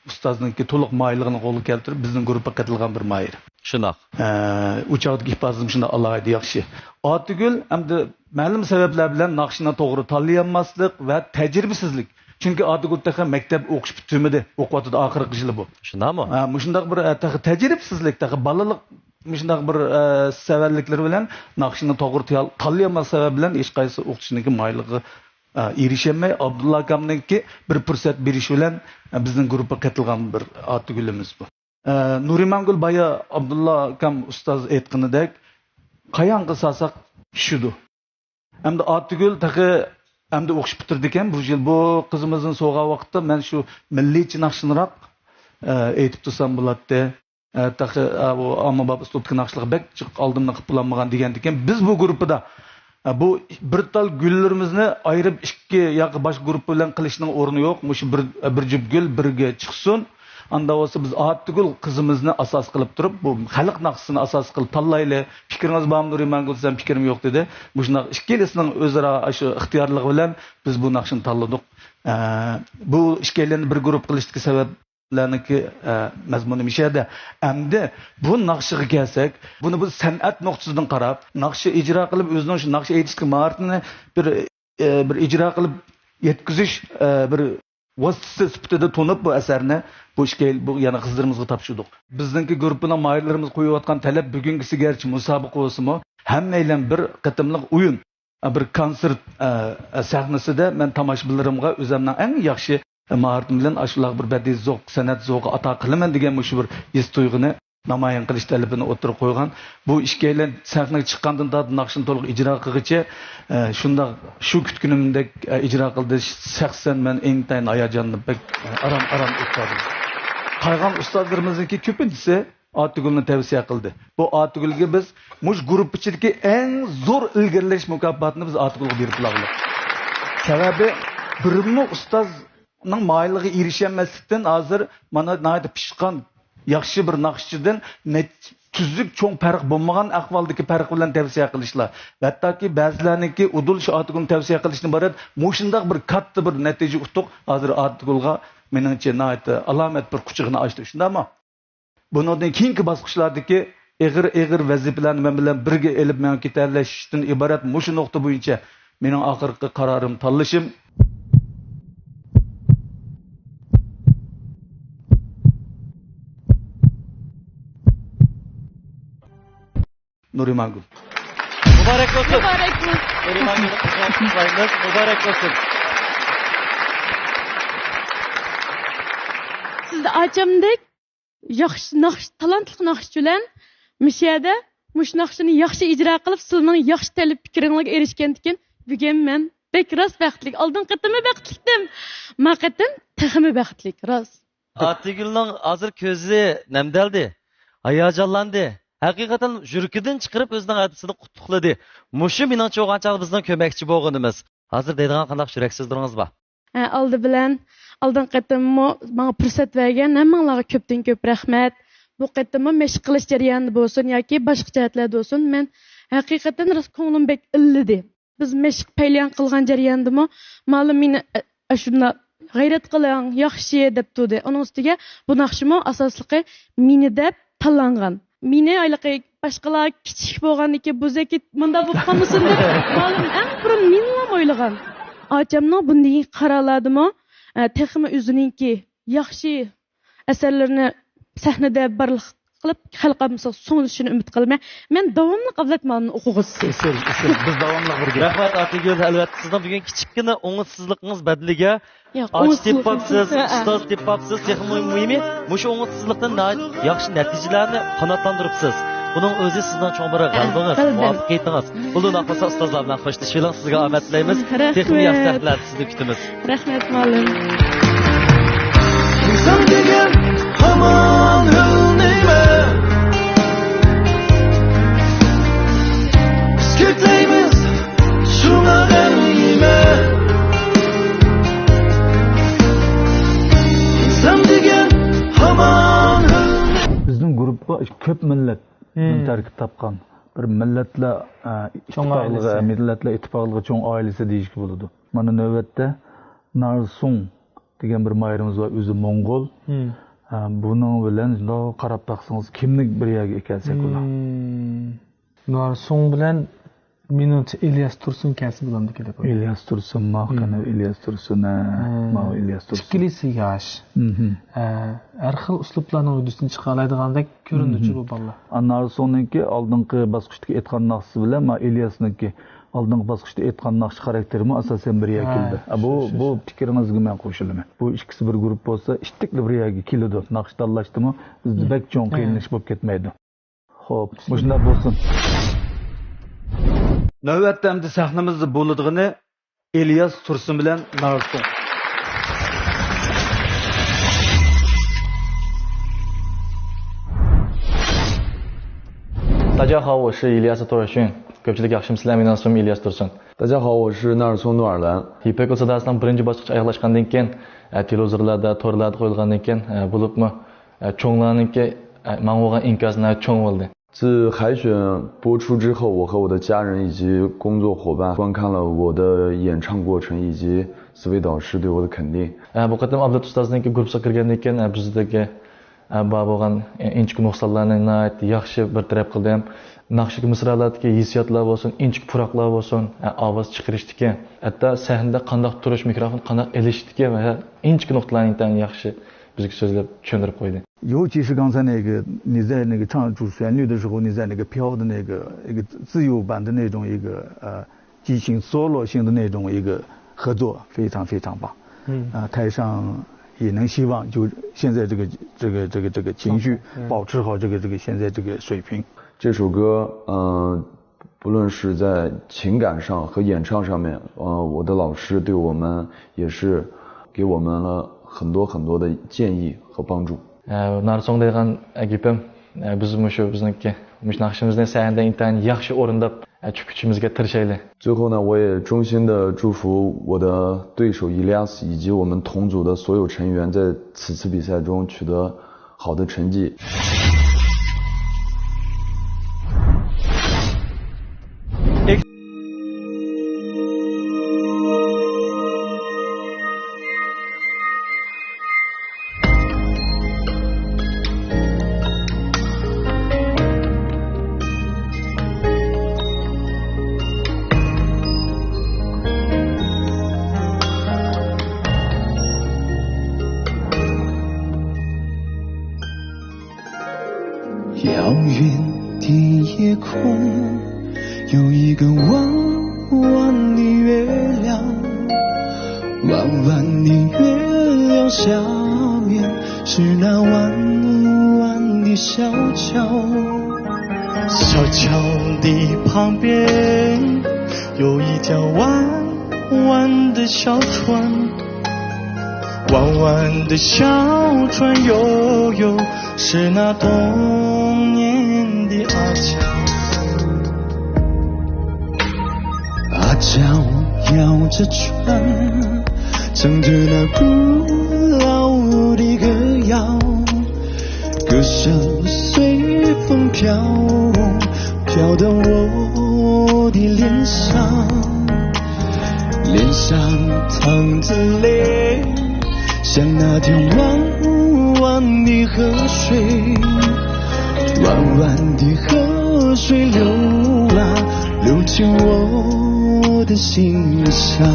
ئۇستازنىڭكى تولۇق ماھىرلىقىنى قولغا كەلتۈرۈپ، بىزنىڭ گۇرۇپپىغا قېتىلغان بىر ماھىر. شۇنداق. ئە، ئۇ چاغدىكى ئىپادىسىمۇ شۇنداق ئالاھىدە ياخشى. ئاتىگۈل ئەمدى مەلۇم سەۋەبلەر بىلەن ناخشىنى توغرا تاللىيالماسلىق ۋە تەجرىبىسىزلىك. چۈنكى ئاتىگۈل تېخى مەكتەپ ئوقۇش پۈتتۈرمىدى، ئوقۇۋاتىدۇ، ئاخىرقى يىلى بۇ. شۇنداقمۇ؟ ھە، مۇشۇنداق بىر، ئە، تېخى تەجرىبىسىزلىك، تېخى بالىلىق مۇشۇنداق بىر، ئە، سەۋەنلىكلىرى بىلەن ناخشىنى توغرا تال-، تاللىيالماس سەۋەب بىلەن ھېچقايسى ئوقۇتقۇچىنىڭكى ماھىرلىقىغا، ئە، ئېرىشەلمەي، ئابدۇللا ئاكامنىڭكى بىر پۇرسەت بېرىشى بىلەن، ئە، بىزنىڭ گۇرۇپپىغا قېتىلغان بىر ئاتىگۈلىمىز بۇ. ئە، نۇرىمانگۈل بايا ئابدۇللا ئاكام ئۇستاز ئېيتقىنىدەك، قايانغا سالساق چۈشىدۇ. ئەمدى ئاتىگۈل تېخى ئەمدى ئوقۇش پۈتتۈرىدىكەن بۇ يىل. بۇ قىزىمىزنى سوغا ۋاقىتتا مەن شۇ مىللىيچە ناخشىنىراق، ئە، ئېيتىپ تۇرسام بولاتتى. ئە، تېخى، ئە، بۇ ئاممىباب ئۇسلۇبتىكى ناخشىلارغا بەك جىق ئالدىمدىن قىلىپ بولالمىغان دېگەندىكىن، بىز بۇ گۇرۇپپىدا، ئە، بۇ بىر تال گۈللىرىمىزنى ئايرىپ ئىككى ياكى باشقا گۇرۇپپا بىلەن قىلىشنىڭ ئورنى يوق. مۇشۇ بىر، بىر جۈپ گۈل بىرگە چىقسۇن. ئاندا بولسا بىز ئاتىگۈل قىزىمىزنى ئاساس قىلىپ تۇرۇپ، بۇ خەلق ناخشىسىنى ئاساس قىلىپ تاللايلى. پىكرىڭىز بارمۇ نۇرىمانگۈل دېسەم، پىكرىم يوق دېدى. مۇشۇنداق ئىككىلىسىنىڭ ئۆزئارا شۇ ئىختىيارلىقى بىلەن بىز بۇ ناخشىنى تاللىدۇق. ئە، بۇ ئىككىيلەننى بىر گۇرۇپپا قىلىشتىكى سەۋەبلەرنىڭكى، ئە، مەزمۇنى مۇشۇ يەردە. ئەمدى بۇ ناخشىغا كەلسەك، بۇنى بۇ سەنئەت نۇقتىسىدىن قاراپ، ناخشا ئىجرا قىلىپ، ئۆزىنىڭ شۇ ناخشا ئېيتىشتىكى ماھارىتىنى بىر، ئە، بىر ئىجرا قىلىپ يەتكۈزۈش، ئە، بىر ۋاسىتىسى سۈپىتىدە تونۇپ، بۇ ئەسەرنى بۇ ئىككى، بۇ يەنە قىزلىرىمىزغا تاپشۇردۇق. بىزنىڭكى گۇرۇپپىنىڭ ماھىرلىرىمىز قويۇۋاتقان تەلەپ، بۈگۈنكىسى گەرچە مۇسابىقە بولسىمۇ، ھەممەيلەن بىر قېتىملىق ئويۇن، بىر كونسېرت، ئە، سەھنىسىدە مەن تاماشىبىنلىرىمغا ئۆزۈمنىڭ ئەڭ ياخشى ماھارىتىم بىلەن ئاشۇنداق بىر بەدىئىي زوق، سەنئەت زوقى ئاتا قىلىمەن دېگەن مۇشۇ بىر ھېس تۇيغۇنى نامايان قىلىش تەلىپىنى ئوتتۇرىغا قويغان. بۇ ئىككىيلەن سەھنىگە چىققاندىن تارتىپ ناخشىنى تولۇق ئىجرا قىلغىچە، ئە، شۇنداق شۇ كۈتكىنىمدەك، ئە، ئىجرا قىلدى. شەخسەن مەن ئىنتايىن ھاياجانلىنىپ بەك، ئە، ئارام، ئارام ئۆتكۈزدۈم. قالغان ئۇستازلىرىمىزنىڭكى كۆپىنچىسى ئاتىگۈلنى تەۋسىيە قىلدى. بۇ ئاتىگۈلگە بىز مۇشۇ گۇرۇپپا ئىچىدىكى ئەڭ زور ئىلگىرىلەش مۇكاپاتىنى بىز ئاتىگۈلگە بېرىپ باقلىق. سەۋەبى بىرمۇ ئۇستازنىڭ مايىللىقىغا ئېرىشەلمەسلىكتىن ھازىر مانا ناھايىتى پىشقان، ياخشى بىر ناخشىچىدىن نەچ-، تۈزۈك چوڭ پەرق بولمىغان ئەھۋالدىكى پەرق بىلەن تەۋسىيە قىلىشلار. ھەتتاكى بەزىلەرنىڭكى ئۇدۇل شۇ ئاتىگۈلنى تەۋسىيە قىلىشتىن ئىبارەت مۇشۇنداق بىر كاتتا بىر نەتىجە ئۇتۇق ھازىر ئاتىگۈلغا مېنىڭچە ناھايىتى ئالامەت بىر قۇچىقىنى ئاچتى، شۇنداقمۇ؟ بۇنىڭدىن كېيىنكى باسقۇچلاردىكى ئېغىر، ئېغىر ۋەزىپىلەرنى مەن بىلەن بىرگە ئېلىپ مېڭىپ كېتەلەشتىن ئىبارەت مۇشۇ نۇقتا بويىچە مېنىڭ ئاخىرقى قارارىم، تاللىشىم. نۇرىمانگۈل. مۇبارەك بولسۇن. مۇبارەك بولسۇن. نۇرىمانگۈلنى قۇتلۇقلايمىز. مۇبارەك بولسۇن. سىز ئاچامدەك ياخشى ناخشا، تالانتلىق ناخشىچى بىلەن مۇشۇ يەردە مۇشۇ ناخشىنى ياخشى ئىجرا قىلىپ، سىلىنىڭ ياخشى تەلەپ پىكرىڭلارغا ئېرىشكەندىكىن، بۈگۈن مەن بەك راست بەختلىك. ئالدىنقى قېتىممۇ بەختلىكتىم. ما قېتىم تېخىمۇ بەختلىك، راست. ئاتىگۈلنىڭ ھازىر كۆزى نەمدەلدى، ھاياجانلاندى. ھەقىقەتەن يۈرىكىدىن چىقىرىپ ئۆزىنىڭ ھەدىسىنى قۇتلۇقلىدى. مۇشۇ مېنىڭچە بولغان چاغدا بىزنىڭ كۆمەكچى بولغىنىمىز. ھازىر دەيدىغان قانداق يۈرەك سۆزلىرىڭىز بار؟ ھە، ئالدى بىلەن، ئالدىنقى قېتىممۇ ماڭا پۇرسەت بەرگەن ھەممىڭلارغا كۆپتىن كۆپ رەھمەت. بۇ قېتىممۇ مەشىق قىلىش جەريانىدا بولسۇن ياكى باشقا جەھەتلەردە بولسۇن، مەن ھەقىقەتەن راست كۆڭلۈم بەك ئىللىدى. بىز مەشىق پەيلىيان قىلغان جەرياندىمۇ مالىم مېنى، ئە، ئاشۇنداق غەيرەت قىلىڭ، ياخشى دەپ تۇردى. ئۇنىڭ ئۈستىگە بۇ ناخشىمۇ ئاساسلىقى مېنى دەپ تاللانغان. مېنى ھېلىقى باشقىلار كىچىك بولغاندىكىن بۇزەكى مۇنداق بولۇپ قالمىسۇن دەپ مالىم ئەڭ بۇرۇن مېنىلا ئويلىغان. ئاچامنىڭ بۇندىن كېيىنكى قارارلاردىمۇ، ئە، تېخىمۇ ئۆزىنىڭكى ياخشى ئەسەرلىرىنى سەھنىدە بارلىق قىلىپ، خەلق ئاممىسىغا سۇنۇشىنى ئۈمىد قىلىمەن. مەن داۋاملىق ئابلەت مالىمنىڭ ئوقۇغۇچىسى. ئىسىل، ئىسىل. بىز داۋاملىق بىرگە. رەھمەت، ئاتىگۈل. ئەلۋەتتە، سىزنىڭ بۈگۈن كىچىككىنە ئوڭۇشسىزلىقىڭىز بەدىلىگە ياق، ئاچ ئوڭۇشسىزلىق تېپىپسىز، دېسە، ئۇستاز تېپىپسىز. تېخىمۇ مۇھىمى، مۇشۇ ئوڭۇشسىزلىقتىن ناھايىتى ياخشى نەتىجىلەرنى قاناتلاندۇرۇپسىز. بۇنىڭ ئۆزى سىزنىڭ چوڭ بىر غەلىبىڭىز، غەلىبە. مۇۋەپپەقىيىتىڭىز. بولدى، ئۇنداق بولسا ئۇستازلار بىلەن خوشلىشىۋېلىڭ. سىزگە ئومەت تىلەيمىز. رەھمەت. تېخىمۇ ياخشى سەھنىلەردە سىزنى كۈتىمىز. رەھمەت، مۇئەللىم. ئىنسان دېگەن ھامان ئۆلمەيمەن. بىز كۆكلەيمىز شۇڭا دەيمەن. ئىنسان دېگەن ھامان ئۆلمەيمەن. بىزنىڭ گۇرۇپپا كۆپ مىللەتتىن تەركىب تاپقان. بىر مىللەتلەر، ئە، چوڭ ئىتتىپاقلىقى، ئائىلىسى. مىللەتلەر ئىتتىپاقلىقى چوڭ ئائىلىسى دېيىشكە بولىدۇ. مانا نۆۋەتتە نارسۇڭ دېگەن بىر ماھىرىمىز بار، ئۆزى موڭغۇل. ھە، بۇنىڭ بىلەن شۇنداق قاراپ باقسىڭىز، كىملىك بىر يەرگە ئىكەنسەك ئۇلار. نارسۇڭ بىلەن مېنىڭچە ئىلياس تۇرسۇن كەلسە بولامدىكىن دەپ ئويلايمەن. ئىلياس تۇرسۇنما، قېنى ئىلياس تۇرسۇن، ھە، ماۋۇ ئىلياس تۇرسۇن. ئىككىلىسى ياش. ھە، ھەر خىل ئۇسلۇبلارنىڭ ھۆددىسىنى چىقارالايدىغاندەك كۆرۈنىدۇچۇ بۇ بالىلار. ئا، نارسۇڭنىڭكى ئالدىنقى باسقۇچتىكى ئېيتقان ناخشىسى بىلەن، ما، ئىلياسنىڭكى ئالدىنقى باسقۇچتا ئېيتقان ناخشا خاراكتېرىمۇ ئاساسەن بىر يەرگە كېلىدۇ. ھە، بۇ، شۇ، شۇ، بۇ شۇ. پىكرىڭىزگە مەن قوشۇلىمەن. بۇ ئىككىسى بىر گۇرۇپپا بولسا، ئىتتىكلا بىر يەرگە كېلىدۇ. ناخشا تاللاشتىمۇ بىزدە بەك چوڭ قىينىلىش بولۇپ كەتمەيدۇ. خوپ، مۇشۇنداق بولسۇن. نۆۋەتتە ئەمدى سەھنىمىزدە بولىدىغىنى ئىلياس تۇرسۇن بىلەن نارسۇڭ. 大家好，我是 ئىلياس تۇرسۇن. كۆپچىلىك ياخشىمۇسىلەر؟ مېنىڭ ئىسمىم ئىلياس تۇرسۇن. 大家好，我是纳尔松努尔兰。 يىپەك يولى ساداسىنىڭ بىرىنچى باسقۇچى ئاياغلاشقاندىن كېيىن، ئە، تېلېۋىزورلاردا، تورلاردا قويۇلغاندىن كېيىن، ئە، بولۇپمۇ، ئە، چوڭلارنىڭكى، ئە، ماڭا بولغان ئىنكاسى ناھايىتى چوڭ بولدى. 自海选播出之后，我和我的家人以及工作伙伴观看了我的演唱过程以及四位导师对我的肯定。 ئە، بۇ قېتىم ئابلەت ئۇستازنىڭكى گۇرۇپپىسىغا كىرگەندىن كېيىن، ئە، بىزدىكى، ئە، بار بولغان، ئە، ئىنچىكە نۇقسانلارنى ناھايىتى ياخشى بىر تەرەپ قىلدى. ھەم ناخشىدىكى مىسرالاردا ئىنچىكە پۇراقلار بولسۇن، ئىنچىكە پۇراقلار بولسۇن، ئە، ئاۋاز چىقىرىشتىكى، ھەتتا سەھنىدە قانداق تۇرۇش، مىكروفون قانداق ئېلىشتىكى ۋە ھە، ئىنچىكە نۇقتىلارنى ئىنتايىن ياخشى بىزگە سۆزلەپ چۈشەندۈرۈپ قويدى. 尤其是刚才那个，你在那个唱主旋律的时候，你在那个飘的那个一个自由般的那种一个，呃，激情 solo 型的那种一个合作，非常非常棒。嗯。啊，台上也能希望就现在这个，这个，这个，这个情绪，嗯。保持好这个，这个现在这个水平。这首歌，呃，不论是在情感上和演唱上面，呃，我的老师对我们也是给我们了很多很多的建议和帮助。 ئە، نارسوڭ دەيدىغان، ئە، گېپىم، ئە، بىز مۇشۇ بىزنىڭكى، مۇشۇ ناخشىمىزنى سەھنىدە ئىنتايىن ياخشى ئورۇنداپ، ئە، چۈشكۈچىمىزگە تىرىشايلى. 最后呢，我也衷心的祝福我的对手 Elias 以及我们同组的所有成员在此次比赛中取得好的成绩。 遥远的夜空，有一个弯弯的月亮，弯弯的月亮下面是那弯弯的小桥。小桥的旁边有一条弯弯的小船， 弯弯的小船悠悠，是那童年的阿娇。阿娇摇着船，唱着那古老的歌谣，歌声随风飘，飘到我的脸上。 脸上淌着泪，像那条弯弯的河水，弯弯的河水流啊，流进我的心上。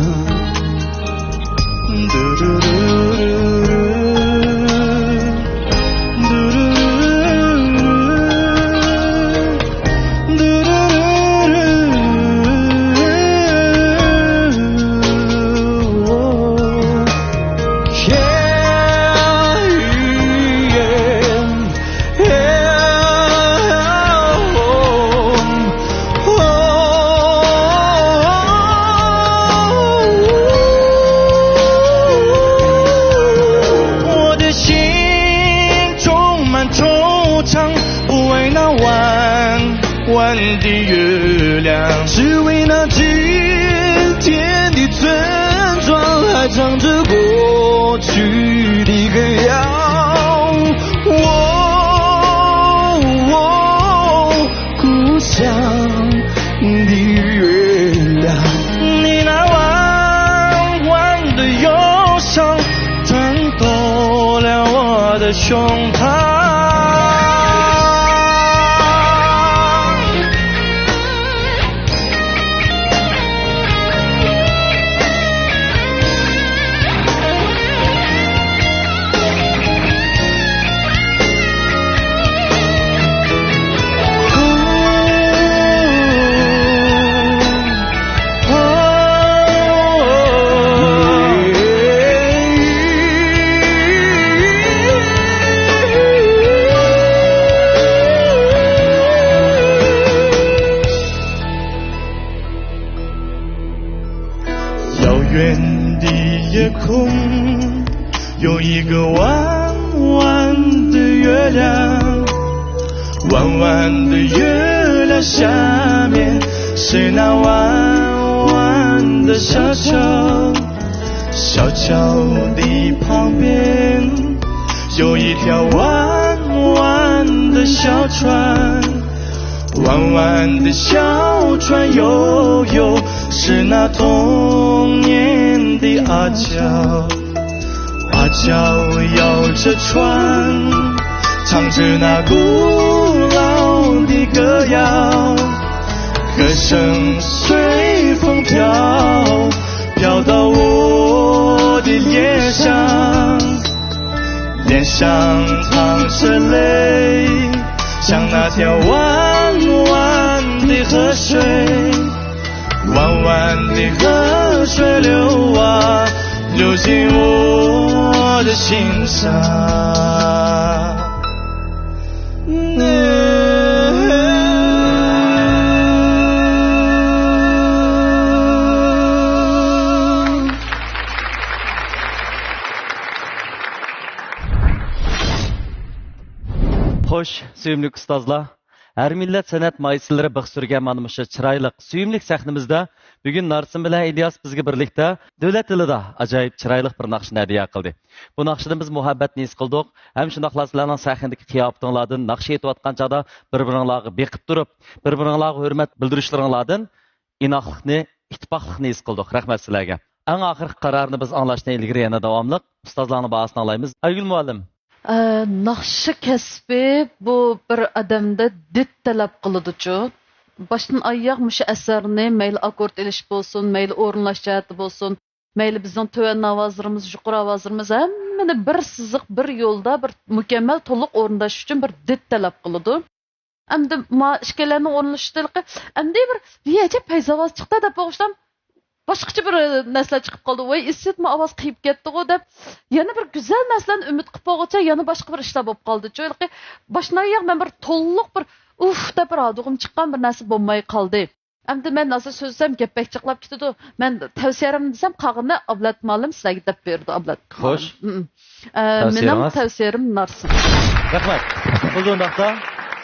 我的心充满惆怅，不为那弯弯的月亮，只为那今天的村庄，还唱着过去的歌谣。哦，哦， 故乡的月亮。你那弯弯的忧伤，穿透了我的胸遥远的夜空，有一个弯弯的月亮，弯弯的月亮下面是那弯弯的小桥，小桥的旁边有一条弯弯的小船。 弯弯的小船悠悠，是那童年的阿娇。阿娇摇着船，唱着那古老的歌谣，歌声随风飘，飘到我的脸上。 脸上淌着泪，像那条弯弯的河水，弯弯的河水流啊，就是我的心上。 خوش، سۆيۈملۈك ئۇستازلار! ھەر مىللەت سەنئەت مايسىلىرى بىخ سۈرگەن مانا مۇشۇ چىرايلىق، سۆيۈملۈك سەھنىمىزدە بۈگۈن نارسىن بىلەن ئىلياس بىزگە بىرلىكتە دۆلەت تىلىدا ئاجايىپ چىرايلىق بىر ناخشىنى ھەدىيە قىلدى. بۇ ناخشىدىن بىز مۇھەببەتنى ھېس قىلدۇق. ھەم شۇنداقلا سىلەرنىڭ سەھنىدىكى قىياپىتىڭلاردىن، ناخشا ئېيتىۋاتقان چاغدا بىر-بىرىڭلارغا بېقىپ تۇرۇپ، بىر-بىرىڭلارغا ھۆرمەت بىلدۈرۈشلىرىڭلاردىن ئىناقلىقنى، ئىتتىپاقلىقنى ھېس قىلدۇق. رەھمەت سىلەرگە. ئەڭ ئاخىرقى قارارنى بىز ئاڭلاشتىن ئىلگىرى يەنە داۋاملىق ئۇستازلارنىڭ باھاسىنى ئاڭلايمىز. ئايگۈل مۇئەللىم. ئە، ناخشا كەسپى بۇ بىر ئادەمدە دىت تەلەپ قىلىدۇچۇ. باشتىن ئاياغ مۇشۇ ئەسەرنى مەيلى ئاككورد ئېلىش بولسۇن، مەيلى ئورۇنلاش جەھەتتە بولسۇن، مەيلى بىزنىڭ تۆۋەن ئاۋازلىرىمىز، يۇقىرى ئاۋازلىرىمىز، ھەممىنى بىر سىزىق، بىر يولدا، بىر مۇكەممەل، تولۇق ئورۇنداش ئۈچۈن بىر دىت تەلەپ قىلىدۇ. ئەمدى ما ئىككىيلەننىڭ ئورۇنلىشىشىدىلىقى، ئەمدى بىر، ۋى ئەجەب پەيزى ئاۋاز چىقتى دەپ بولغۇچىلام باشقىچە بىر نەرسىلەر چىقىپ قالدى. ۋاي، ئىسسىتما ئاۋاز قىيىپ كەتتىغۇ دەپ، يەنە بىر گۈزەل نەرسىلەرنى ئۈمىد قىلىپ بولغۇچە يەنە باشقا بىر ئىشلار بولۇپ قالدىچۇ. ھېلىقى باشتىن ئاياغ مەن بىر تولۇق بىر ئۇف دەپ بىر ھادۇغۇم چىققان بىر نەرسە بولماي قالدى. ئەمدى مەن ھازىر سۆزلىسەم گەپ بەك جىقلاپ كېتىدۇ. مەن تەۋسىيەمنى دېسەم قالغىنىنى ئابلەت مۇئەللىم سىلەرگە دەپ بېرىدۇ، ئابلەت. خوش. مۇئەللىم. ئە، مېنىڭ تەۋسىيەم نارسىن. رەھمەت. بولدى ئۇنداقتا،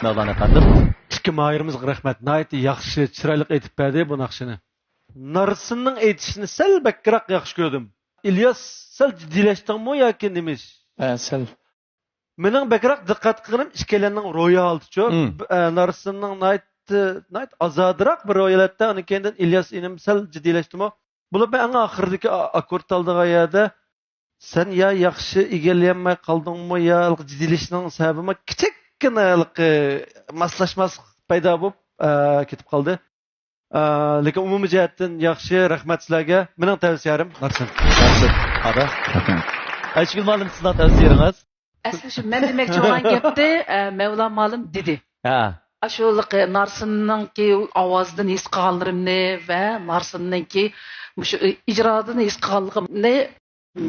مەۋلان ئەپەندىم. ئىككى ماھىرىمىزغا رەھمەت. ناھايىتى ياخشى، چىرايلىق ئېيتىپ بەردى بۇ ناخشىنى. نارسىننىڭ ئېيتىشىنى سەل بەكرەك ياخشى كۆردۈم. ئىلياس، سەل جىددىيلەشتىڭمۇ ياكى نېمە ئىش؟ ھە، سەل. مېنىڭ بەكرەك دىققەت قىلغىنىم ئىككىيلەننىڭ روھىي ھالىتىچۇ. مم. ب-، ئە، نارسىننىڭ ناھايىتى، ناھايىتى ئازادىراق بىر روھىي ھالەتتە، ئۇنىڭ كېيىندىن ئىلياس ئىنىم سەل جىددىيلەشتىمۇ. بولۇپمۇ ئەڭ ئاخىرىدىكى ئا-، ئاككورد ئالىدىغان يەردە سەن يا ياخشى ئىگىلىيەلمەي قالدىڭمۇ، يا جىددىيلىشىشنىڭ سەۋەبىمۇ كىچىككىنە ھېلىقى ماسلاشماسلىق پەيدا بولۇپ، ئە، كېتىپ قالدى. ئە، لېكىن ئومۇمىي جەھەتتىن ياخشى، رەھمەت سىلەرگە. مېنىڭ تەۋسىيەم نارسىن. نارسىن. ئادا. ئايشىگۈل مۇئەللىم، سىزنىڭ تەۋسىيىڭىز؟ ئەسلى شۇ مەن دېمەكچى بولغان گەپتى، ئە، مەۋلا مۇئەللىم دېدى. ھە. ئاشۇ نارسىننىڭكى ئاۋازىدىن ھېس قىلغانلىرىمنى ۋە نارسىننىڭكى مۇشۇ ئىجرادىن ھېس قىلغانلىقىمنى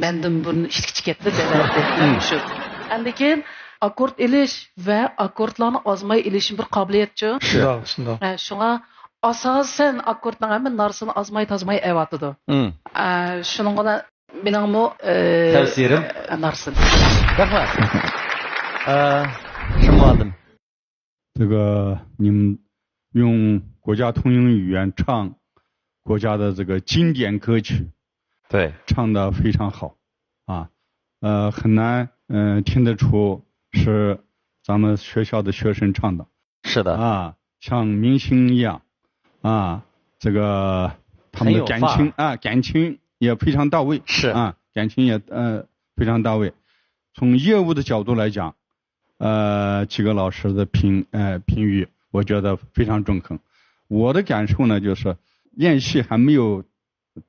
مەندىن بۇرۇن ئىشلىكچە كەتتى دەۋەردى. مم. شۇ. ئاندىن كېيىن ئاككورد ئېلىش ۋە ئاككوردلارنى ئازماي ئېلىشمۇ بىر قابىلىيەتچۇ. شۇنداق، شۇنداق. ھە، شۇڭا ئاساسەن ئاككوردنىڭ ھەممە نارسىنى ئازماي تازماي ئەۋاتىدۇ. مم. ئە، شۇنىڭغا مېنىڭمۇ، ئە، تەۋسىيەم، ئە، نارسىن. رەھمەت. ئە، شۇ مۇئەللىم. 这个你们用国家通用语言唱国家的这个经典歌曲， 对。 唱得非常好啊，呃，很难，呃，听得出是咱们学校的学生唱的。是的。啊，像明星一样啊，这个他们的感情，很有范儿。 啊，感情也非常到位。是。 啊，感情也，呃，非常到位。从业务的角度来讲， 呃，几个老师的评，呃，评语，我觉得非常中肯。我的感受呢，就是练习还没有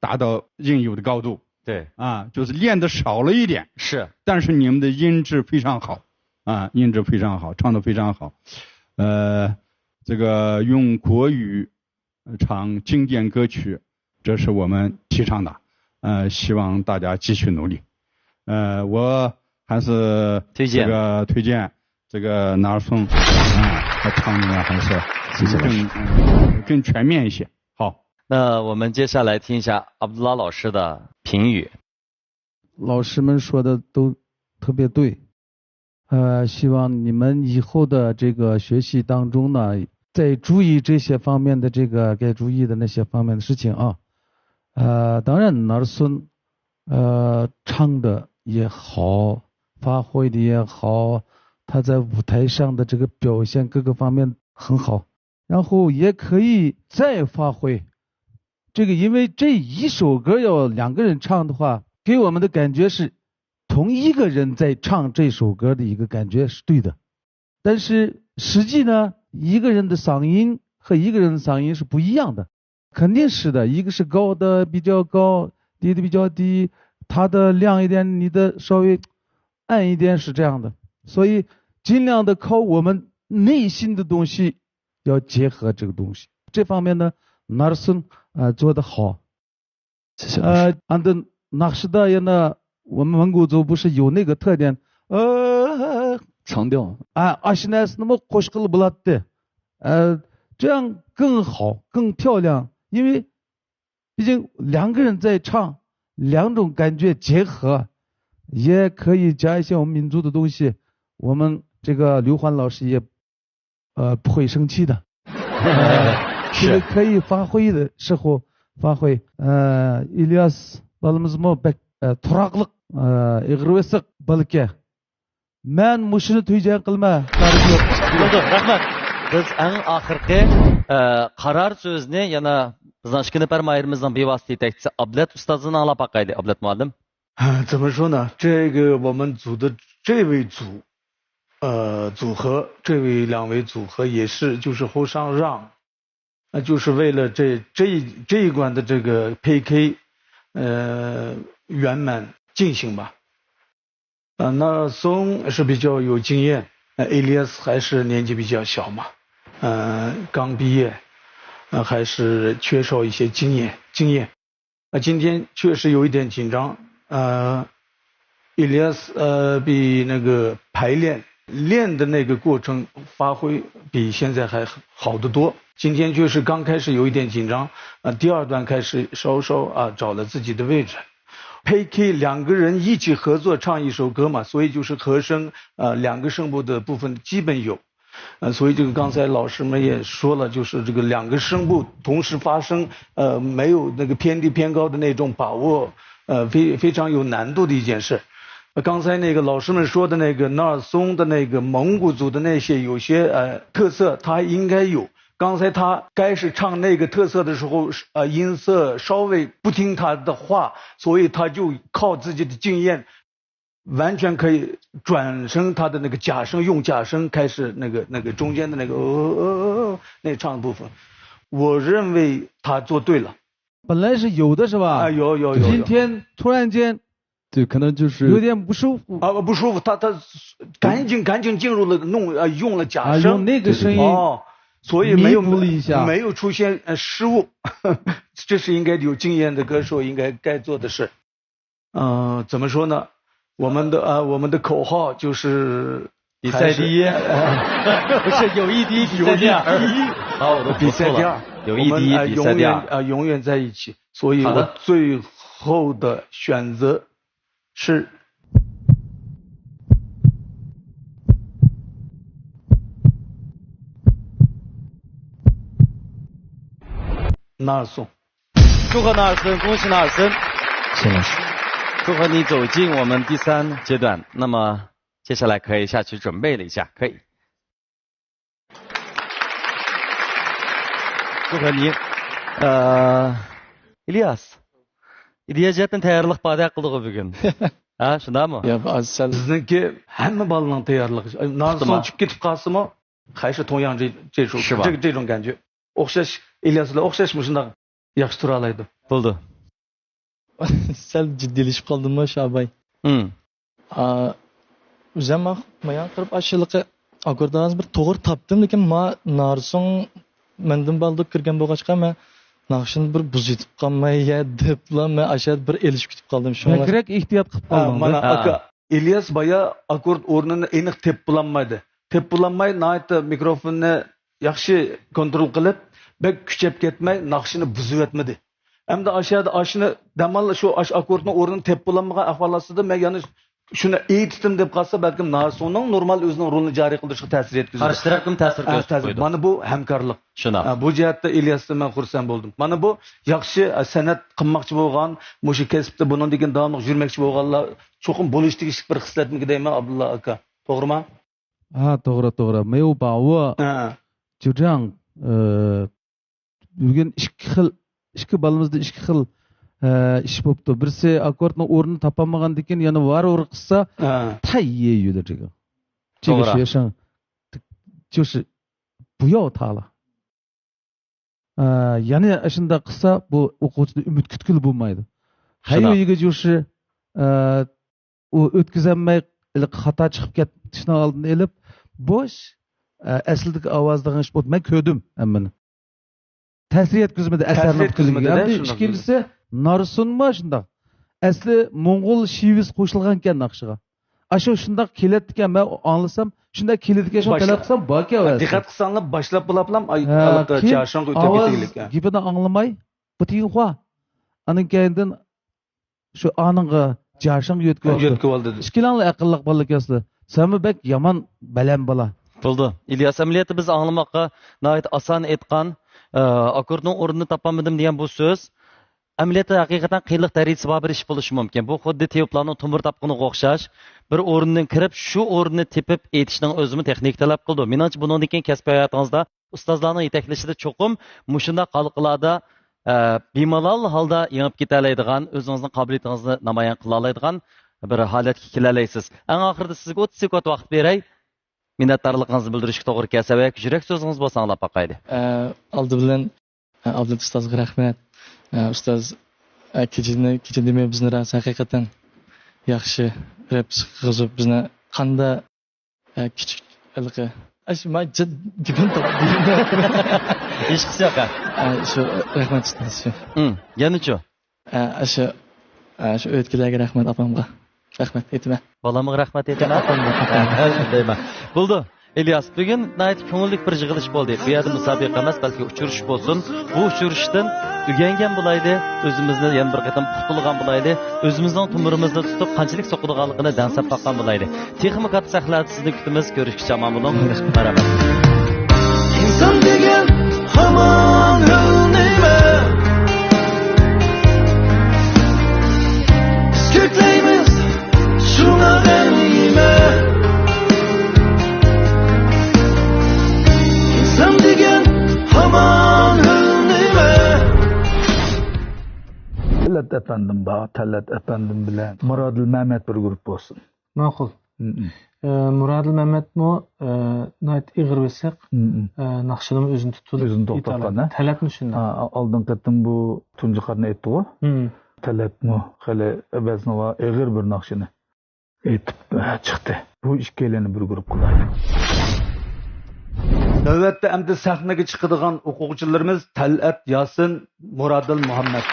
达到应有的高度。对。 啊，就是练得少了一点。 是。 但是你们的音质非常好，啊，音质非常好，唱得非常好。呃，这个用国语 唱经典歌曲，这是我们提倡的。呃，希望大家继续努力。呃，我还是推荐。这个推荐这个拿尔松，啊，他唱的还是，谢谢老师。更，嗯，更全面一些。好。那我们接下来听一下阿卜杜拉老师的评语。 老师们说的都特别对，呃，希望你们以后的这个学习当中呢，再注意这些方面的这个该注意的那些方面的事情啊。呃，当然，拿尔松，呃，唱的也好，发挥的也好，他在舞台上的这个表现各个方面很好。 然后也可以再发挥。这个，因为这一首歌要两个人唱的话，给我们的感觉是同一个人在唱这首歌的一个感觉是对的。但是实际呢，一个人的嗓音和一个人的嗓音是不一样的。肯定是的，一个是高的比较高，低的比较低，他的亮一点，你的稍微暗一点，是这样的。所以尽量的靠我们内心的东西 要结合这个东西。这方面呢，拿尔松，呃，做得好。谢谢老师。呃，anda ناخشىدا يەنە 我们蒙古族不是有那个特点，呃，强调。 ئا، ئاشۇ نەرسىنىمۇ قوشقىلى بولاتتى. 呃，这样更好，更漂亮，因为毕竟两个人在唱，两种感觉结合，也可以加一些我们民族的东西，我们这个刘欢老师也，呃，不会生气的。呃，是。 كۆيۈك كۆيۈك 发挥的时候发挥. ئە، ئىلياس بالىمىزمۇ بەك، ئە، تۇراقلىق، ئە، ئېغىر بېسىق بالىكەن. مەن مۇشۇنى تۈيجەڭ قىلمە. بولدى، رەھمەت. بىز ئەڭ ئاخىرقى، ئە، قارار سۆزنى يەنە بىزنىڭ ئىككى نەپەر ماھىرىمىزنىڭ بىۋاسىتە يېتەكچىسى ئابلەت ئۇستازدىن ئاڭلاپ باقايلى، ئابلەت مۇئەللىم. 怎么说呢？这个我们组的这位组 呃，组合，这位两位组合也是，就是互相让，那就是为了这，这一，这一关的这个 P K，呃，圆满进行吧。呃，那松是比较有经验，呃，Elias 还是年纪比较小嘛，呃，刚毕业，呃，还是缺少一些经验，经验。 啊，今天确实有一点紧张。呃，Elias，呃，比那个排练，练的那个过程发挥比现在还好得多。今天就是刚开始有一点紧张，呃，第二段开始稍稍，啊，找了自己的位置。P K 两个人一起合作唱一首歌嘛，所以就是和声，呃，两个声部的部分基本有。 呃，所以这个刚才老师们也说了，就是这个两个声部同时发声，呃，没有那个偏低偏高的那种把握，呃，非，非常有难度的一件事。呃，刚才那个老师们说的那个纳尔松的那个蒙古族的那些有些，呃，特色，他应该有。刚才他开始唱那个特色的时候，呃，音色稍微不听他的话，所以他就靠自己的经验， 完全可以转成他的那个假声，用假声开始那个，那个中间的那个，呃，呃，呃，呃，那唱部分。我认为他做对了。本来是有的是吧？啊，有，有，有，有。今天突然间对，可能就是有点不舒服。啊，不舒服，他，他赶紧，赶紧进入了，弄，呃，用了假声。啊，用那个声音哦，所以没有，弥补了一下。没有出现，呃，失误。这是应该有经验的歌手应该该做的事。 呃，怎么说呢？我们的，呃，我们的口号就是比赛第一。还是，不是，友谊第一，比赛第二。友谊第一。啊，我都说错了。比赛第二。友谊第一，我们，呃，比赛第二。永远，呃，永远在一起。所以我最后的选择是 纳尔松。 祝贺纳尔森，恭喜纳尔森。谢谢老师。祝贺你走进我们第三阶段。那么接下来可以下去准备了一下，可以。祝贺你。呃，Elias. ئىدىيە جەھەتتىن تەييارلىق باردەك قىلدىغۇ بۈگۈن. ھە، شۇنداقمۇ؟ يا، سەل. بىزنىڭكى ھەممە بالىنىڭ تەييارلىقى. نارسون چۈشۈپ كېتىپ قالسىمۇ، 还是同样这، 这种，是吧？这个，这种感觉。 ئوخشاش، ئىلياس بىلەن ئوخشاش مۇشۇنداق ياخشى تۇرالايدۇ. بولدى. سەل جىددىيلىشىپ قالدىممۇ شاباي؟ ھىم. ئا، ئۆزۈم مايان قىلىپ ئاشۇلىقى ئاككوردىڭىز بىر توغرا تاپتىم، لېكىن ما نارسون مەندىن بالدۇر كىرگەن بولغاچقا، مەن ناخشىنى بىر بۇزۇۋېتىپ قالماي يا دەپلا، مەن ئاشۇ يەردە بىر ئېلىشىپ كېتىپ قالدىم. شۇڭا بەكرەك ئېھتىيات قىلىپ ھە، قالدىڭ مانا دە. ئاكا، ئىلياس بايا ئاككورد ئورنىنى ئېنىق تېپىپ بولالمايدۇ. تېپىپ بولالماي، ناھايىتى مىكروفوننى ياخشى كونترول قىلىپ، بەك كۈچەپ كەتمەي، ناخشىنى بۇزۇۋەتمىدى. ئەمدى ئاشۇ يەردە ئاشۇنى دەماللا شۇ، ئاشۇ ئاككوردنىڭ ئورنىنى تېپىپ بولالمىغان ئەھۋال ئاستىدا، مەن يەنە شۇنى ئېيتتىم دەپ قالسا، بەلكىم نارسوننىڭ نورمال ئۆزىنىڭ رولىنى جارى قىلدۇرۇشىغا تەسىر يەتكۈزىدۇ. قارشى تەرەپكىمۇ تەسىر ھە، كۆرسىتىپ تەسىر. قويىدۇ. مانا بۇ ھەمكارلىق. شۇنداق. ھە، بۇ جەھەتتە ئىلياستىن مەن خۇرسەن بولدۇم. مانا بۇ ياخشى، ھە، سەنئەت قىلماقچى بولغان، مۇشۇ كەسىپتە بۇنىڭدىن كېيىن داۋاملىق يۈرمەكچى بولغانلار چوقۇم بولۇشى تېگىشلىك بىر خىسلەتمىكى دەيمەن، ئابدۇللا ئاكا. توغرىما؟ ھە، توغرا، توغرا. 没有把握. ھە. 就这样，呃، بۈگۈن ئىككى خىل، ئىككى بالىمىزدا ئىككى خىل، ئە، ئىش بوپتۇ. بىرسى ئاككوردنىڭ ئورنىنى تاپالمىغاندىكىن يەنە ۋار-ۋۇر قىلسا، ھە. 太业余了这个. 这个学生就是不要他了. ئە، يەنە ئاشۇنداق قىلسا، بۇ ئوقۇغۇچىدىن ئۈمىد كۈتكىلى بولمايدۇ. شۇنداق. 还有一个就是، ئە، ئۇ ئۆتكۈزەلمەي، خاتا چىقىپ كېتىشنىڭ ئالدىنى ئېلىپ، بوش، ئە، ئەسلىدىكى ئاۋاز دېگەن ئىش بولدى. مەن كۆردۈم ھەممىنى. تەسىر يەتكۈزمىدى، تەسىر ئەسەرنىڭ يەتكۈزمىدى، پۈتۈنلۈكىگە. ھەمدە شۇنداق ئىككىنچىسى، نارسونمۇ شۇنداق. ئەسلى موڭغۇل شىۋىسى قوشۇلغانكەن ناخشىغا. ئاشۇ شۇنداق كېلەتتىكەن، مەن ئاڭلىسام، شۇنداق كېلىدىكەن، شۇ باشلا-، تەلەپ قىلسام، باركەن ھە، ئەۋەتسە. دىققەت قىلساڭلار، باشلاپ بولاپلام، ئاي، ھە، ئاللىقى كېيىن چارشاڭغا ئۆتۈپ ئاۋاز كېتىگەنلىككەن. گېپىنى ئاڭلىماي، بۇ تىيىنخۇا. ئاندىن كەينىدىن شۇ ئانىڭغا جارشاڭ يۆتكىۋاپتۇ. يۆتكىۋالدى دېدى. ئىككىلەڭلار ئەقىللىق بالىكەنسىلەر. سەنمۇ بەك يامان بەلەن بالا. بولدى. ئىلياس، ئەمەلىيەتتە بىز ئاڭلىماققا ناھايىتى ئاسان ئېيتقان، ئە، ئاككوردنىڭ ئورنىنى تاپالمىدىم دېگەن بۇ سۆز. ئەمەلىيەتتە ھەقىقەتەن قىيىنلىق دەرىجىسى بار بىر ئىش بولۇشى مۇمكىن. بۇ خۇددى تېۋىپلارنىڭ تومۇر تاپقىنىغا ئوخشاش. بىر ئورۇننىڭ كىرىپ، شۇ ئورۇننى تېپىپ ئېيتىشنىڭ ئۆزىمۇ تېخنىكا تەلەپ قىلىدۇ. مېنىڭچە، بۇنىڭدىن كېيىن كەسپىي ھاياتىڭىزدا ئۇستازلارنىڭ يېتەكلىشىدە چوقۇم مۇشۇنداق ھالقىلاردا، ئە، بىمالال ھالدا يېڭىپ كېتەلەيدىغان، ئۆزىڭىزنىڭ قابىلىيىتىڭىزنى نامايان قىلالايدىغان بىر ھالەتكە كېلەلەيسىز. ئەڭ ئاخىرىدا سىزگە ئوتتۇز سېكۇنت ۋاقىت بېرەي، مىننەتدارلىقىڭىزنى بىلدۈرۈشكە توغرا كەلسە ۋە يۈرەك سۆزىڭىز بولسا ئاڭلاپ باقايلى. ئە، ئالدى بىلەن، ئە، ئابلەت ئۇستازغا رەھمەت. ئە، ئۇستاز، ئە، كېچىنى، كېچىدىمۇ بىزنى راست ھەقىقەتەن ياخشى رەپ قىلغۇزۇپ، بىزنى قاندا ئە، كىچىك ھېلىقى. ئەش، ما، جىد، گېپىم تاپتى. ھېچقىسى يوق، ھە. ئە، شۇ، رەھمەت ئۇستاز، شۇ. ئىم، يەنىچۇ؟ ئە، شۇ، ئە، شۇ ئۆيدىكىلەرگە رەھمەت، ئاپامغا. رەھمەت ئېيتىمەن. بالامغا رەھمەت ئېيتىمەن. ئاپامغا. ھە، شۇندايمەن. بولدى. ئىلياس، بۈگۈن ناھايىتى كۆڭۈللۈك بىر يىغىلىش بولدى. بۇ يەردە مۇسابىقە ئەمەس، بەلكى ئۇچرىشىش بولسۇن. بۇ ئۇچرىشىشتىن ئۆگەنگەن بولايلى، ئۆزىمىزنى يەنە بىر قېتىم قۇتۇلغان بولايلى، ئۆزىمىزنىڭ تومۇرىمىزنى تۇتۇپ، قانچىلىك سوقىدىغانلىقىنى دەڭسەپ باققان بولايلى. تېخىمۇ كاتتا سەھنىلەردە سىزنى كۈتىمىز. كۆرۈشكىچە ئامان بولۇڭ. مەرھەمەت. ئىنسان دېگەن ھامان ھۆل نېمە؟ بىز كۆكلەيمىز شۇڭا غەنىيمە. ئىنسان دېگەن ھامان ھۆل نېمە؟ تەلئەت ئەپەندىم بار، تەلئەت ئەپەندىم بىلەن مۇرادىل مەمەت بىر گۇرۇپپا بولسۇن. ماقۇل. مم. ئە، مۇرادىل مەمەتمۇ، ئە، ناھايىتى ئېغىر بېسىق، مم. ئە، ناخشىنىمۇ ئۆزىنى تۇتۇپ، ئۆزىنى توختاتقان، ئېيتالىدۇ. ھە؟ تەلئەتمۇ شۇنداق. ھە، ئالدىنقى قېتىم بۇ تۇنجى قارنى ئېيتتىغۇ. مم. تەلئەتمۇ خېلى ئەۋەزنىلا ئېغىر بىر ناخشىنى ئېيتىپ، ئە، چىقتى. بۇ ئىككىيلەننى بىر گۇرۇپپا قىلايلى. نۆۋەتتە ئەمدى سەھنىگە چىقىدىغان ئوقۇغۇچىلىرىمىز تەلئەت ياسىن، مۇرادىل مۇھەممەد.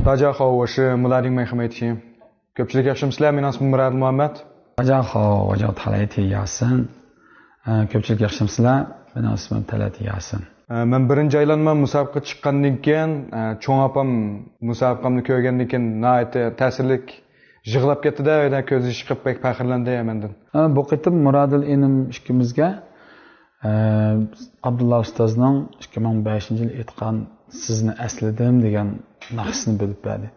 大家好，我是木拉丁美和媒体。 كۆپچىلىك ياخشىمۇسىلەر؟ مېنىڭ ئىسمىم مۇرادىل مۇھەممەد. 大家好，我叫塔雷提亚森。 ئە، كۆپچىلىك ياخشىمۇسىلەر؟ مېنىڭ ئىسمىم تەلئەت ياسىن. ئە، مەن بىرىنچى ئايلانما مۇسابىقىگە چىققاندىن كېيىن، ئە، چوڭ ئاپام مۇسابىقەمنى كۆرگەندىن كېيىن ناھايىتى تەسىرلىك يىغلاپ كەتتى-دە، يەنە كۆز يېشى چىقىپ بەك پەخىرلەندى مەندىن. ھە، بۇ قېتىم مۇرادىل ئىنىم ئىككىمىزگە، ئە، ئابدۇللا ئۇستازنىڭ ئىككى مىڭ بەشىنچى يىلى ئېيتقان «سىزنى ئەسلىدىم» دېگەن ناخشىسىنى بۆلۈپ بەردى.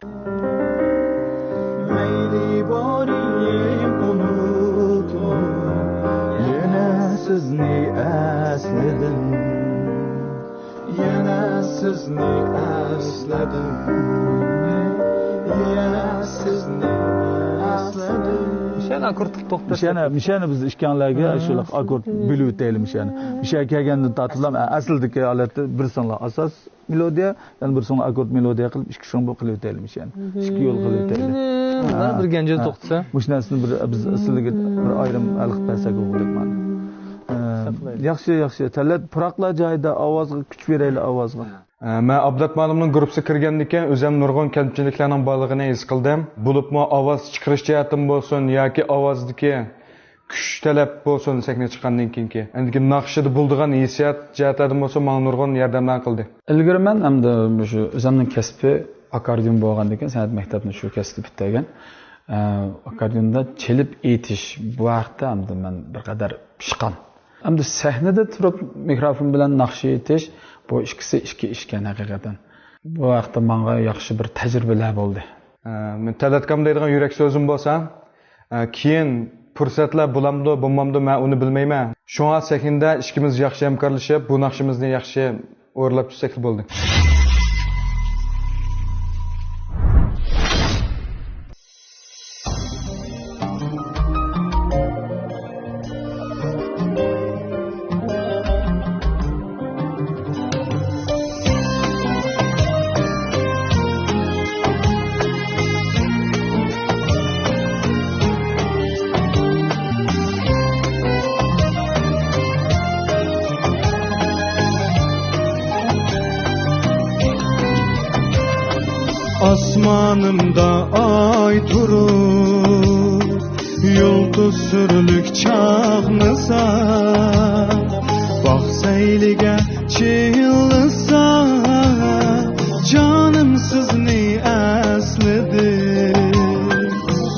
مەيلى بارىم ئۇنۇتۇپ، يەنە سىزنى ئەسلىدىم. يەنە سىزنى ئەسلىدىم. يەنە سىزنى ئەسلىدىم. مىشەنى ئاككورد قىلىپ توختاش. مىشەنى، مىشەنى بىز ئىككىڭلارگە شۇ ئاككورد بۆلۈۋېتەيلى مىشەنى. مىشە كەلگەندىن تارتىپلا، ئە، ئەسلىدىكى ھالەتتە بىرسىڭلار ئاساس مېلودىيە، يەنە بىرسىڭلار ئاككورد مېلودىيە قىلىپ، ئىككى شۇڭغۇ قىلىۋېتەيلى مىشەنى. ئىككى يول قىلىۋېتەيلى. ھە، بىر گەنجىدە توختىسا. مۇشۇ نەرسىنى بىر، بىز سىلىگە بىر ئايرىم ھەل قىلىپ بەرسەك بولغۇدەك مانا. ئە، ياخشى، ياخشى. تەلەت پۇراقلار جايىدا، ئاۋازغا كۈچ بېرەيلى، ئاۋازغا. ئە، مەن ئابلەت مۇئەللىمنىڭ گۇرۇپپىسىغا كىرگەندىن كېيىن ئۆزۈم نۇرغۇن كەمچىلىكلەرنىڭ بارلىقىنى ھېس قىلدىم. بولۇپمۇ ئاۋاز چىقىرىش جەھەتتىن بولسۇن ياكى ئاۋازدىكى كۈچ تەلەپ بولسۇن سەھنىگە چىققاندىن كېيىنكى. ئەندىكىن ناخشىدا بولىدىغان ھېسسىيات جەھەتلەردىن بولسا ماڭا نۇرغۇن ياردەملەرنى قىلدى. ئىلگىرى مەن ئەمدى شۇ ئۆزۈمنىڭ كەسپى ئاككوردىيون بولغاندىن كېيىن سەنئەت مەكتەپنى شۇ كەسىپتە پۈتتۈرگەن. ئە، ئاككوردىيوندا چېلىپ ئېيتىش بۇ ھەقتە ئەمدى مەن بىر قەدەر پىشقان. ئەمدى سەھنىدە تۇرۇپ مىكروفون بىلەن ناخشا ئېيتىش، بۇ ئىككىسى ئىككى ئىشكەن ھەقىقەتەن. بۇ ھەقتە ماڭا ياخشى بىر تەجرىبىلەر بولدى. ئە، مەن تەلەتكام دەيدىغان يۈرەك سۆزۈم بولسا، ئە، كېيىن پۇرسەتلەر بولامدۇ، بولمامدۇ، مەن ئۇنى بىلمەيمەن. شۇڭا سەھنىدە ئىككىمىز ياخشى ھەمكارلىشىپ، بۇ ناخشىمىزنى ياخشى ئورۇنلاپ چۈشسەكلا بولدى. ئاسمانىمدا ئاي تۇرۇپ، يۇلتۇز سۈرلۈك چاقنىسا، باغ سەيلىگە چىللىسا، جانىم سىزنى ئەسلىدىم.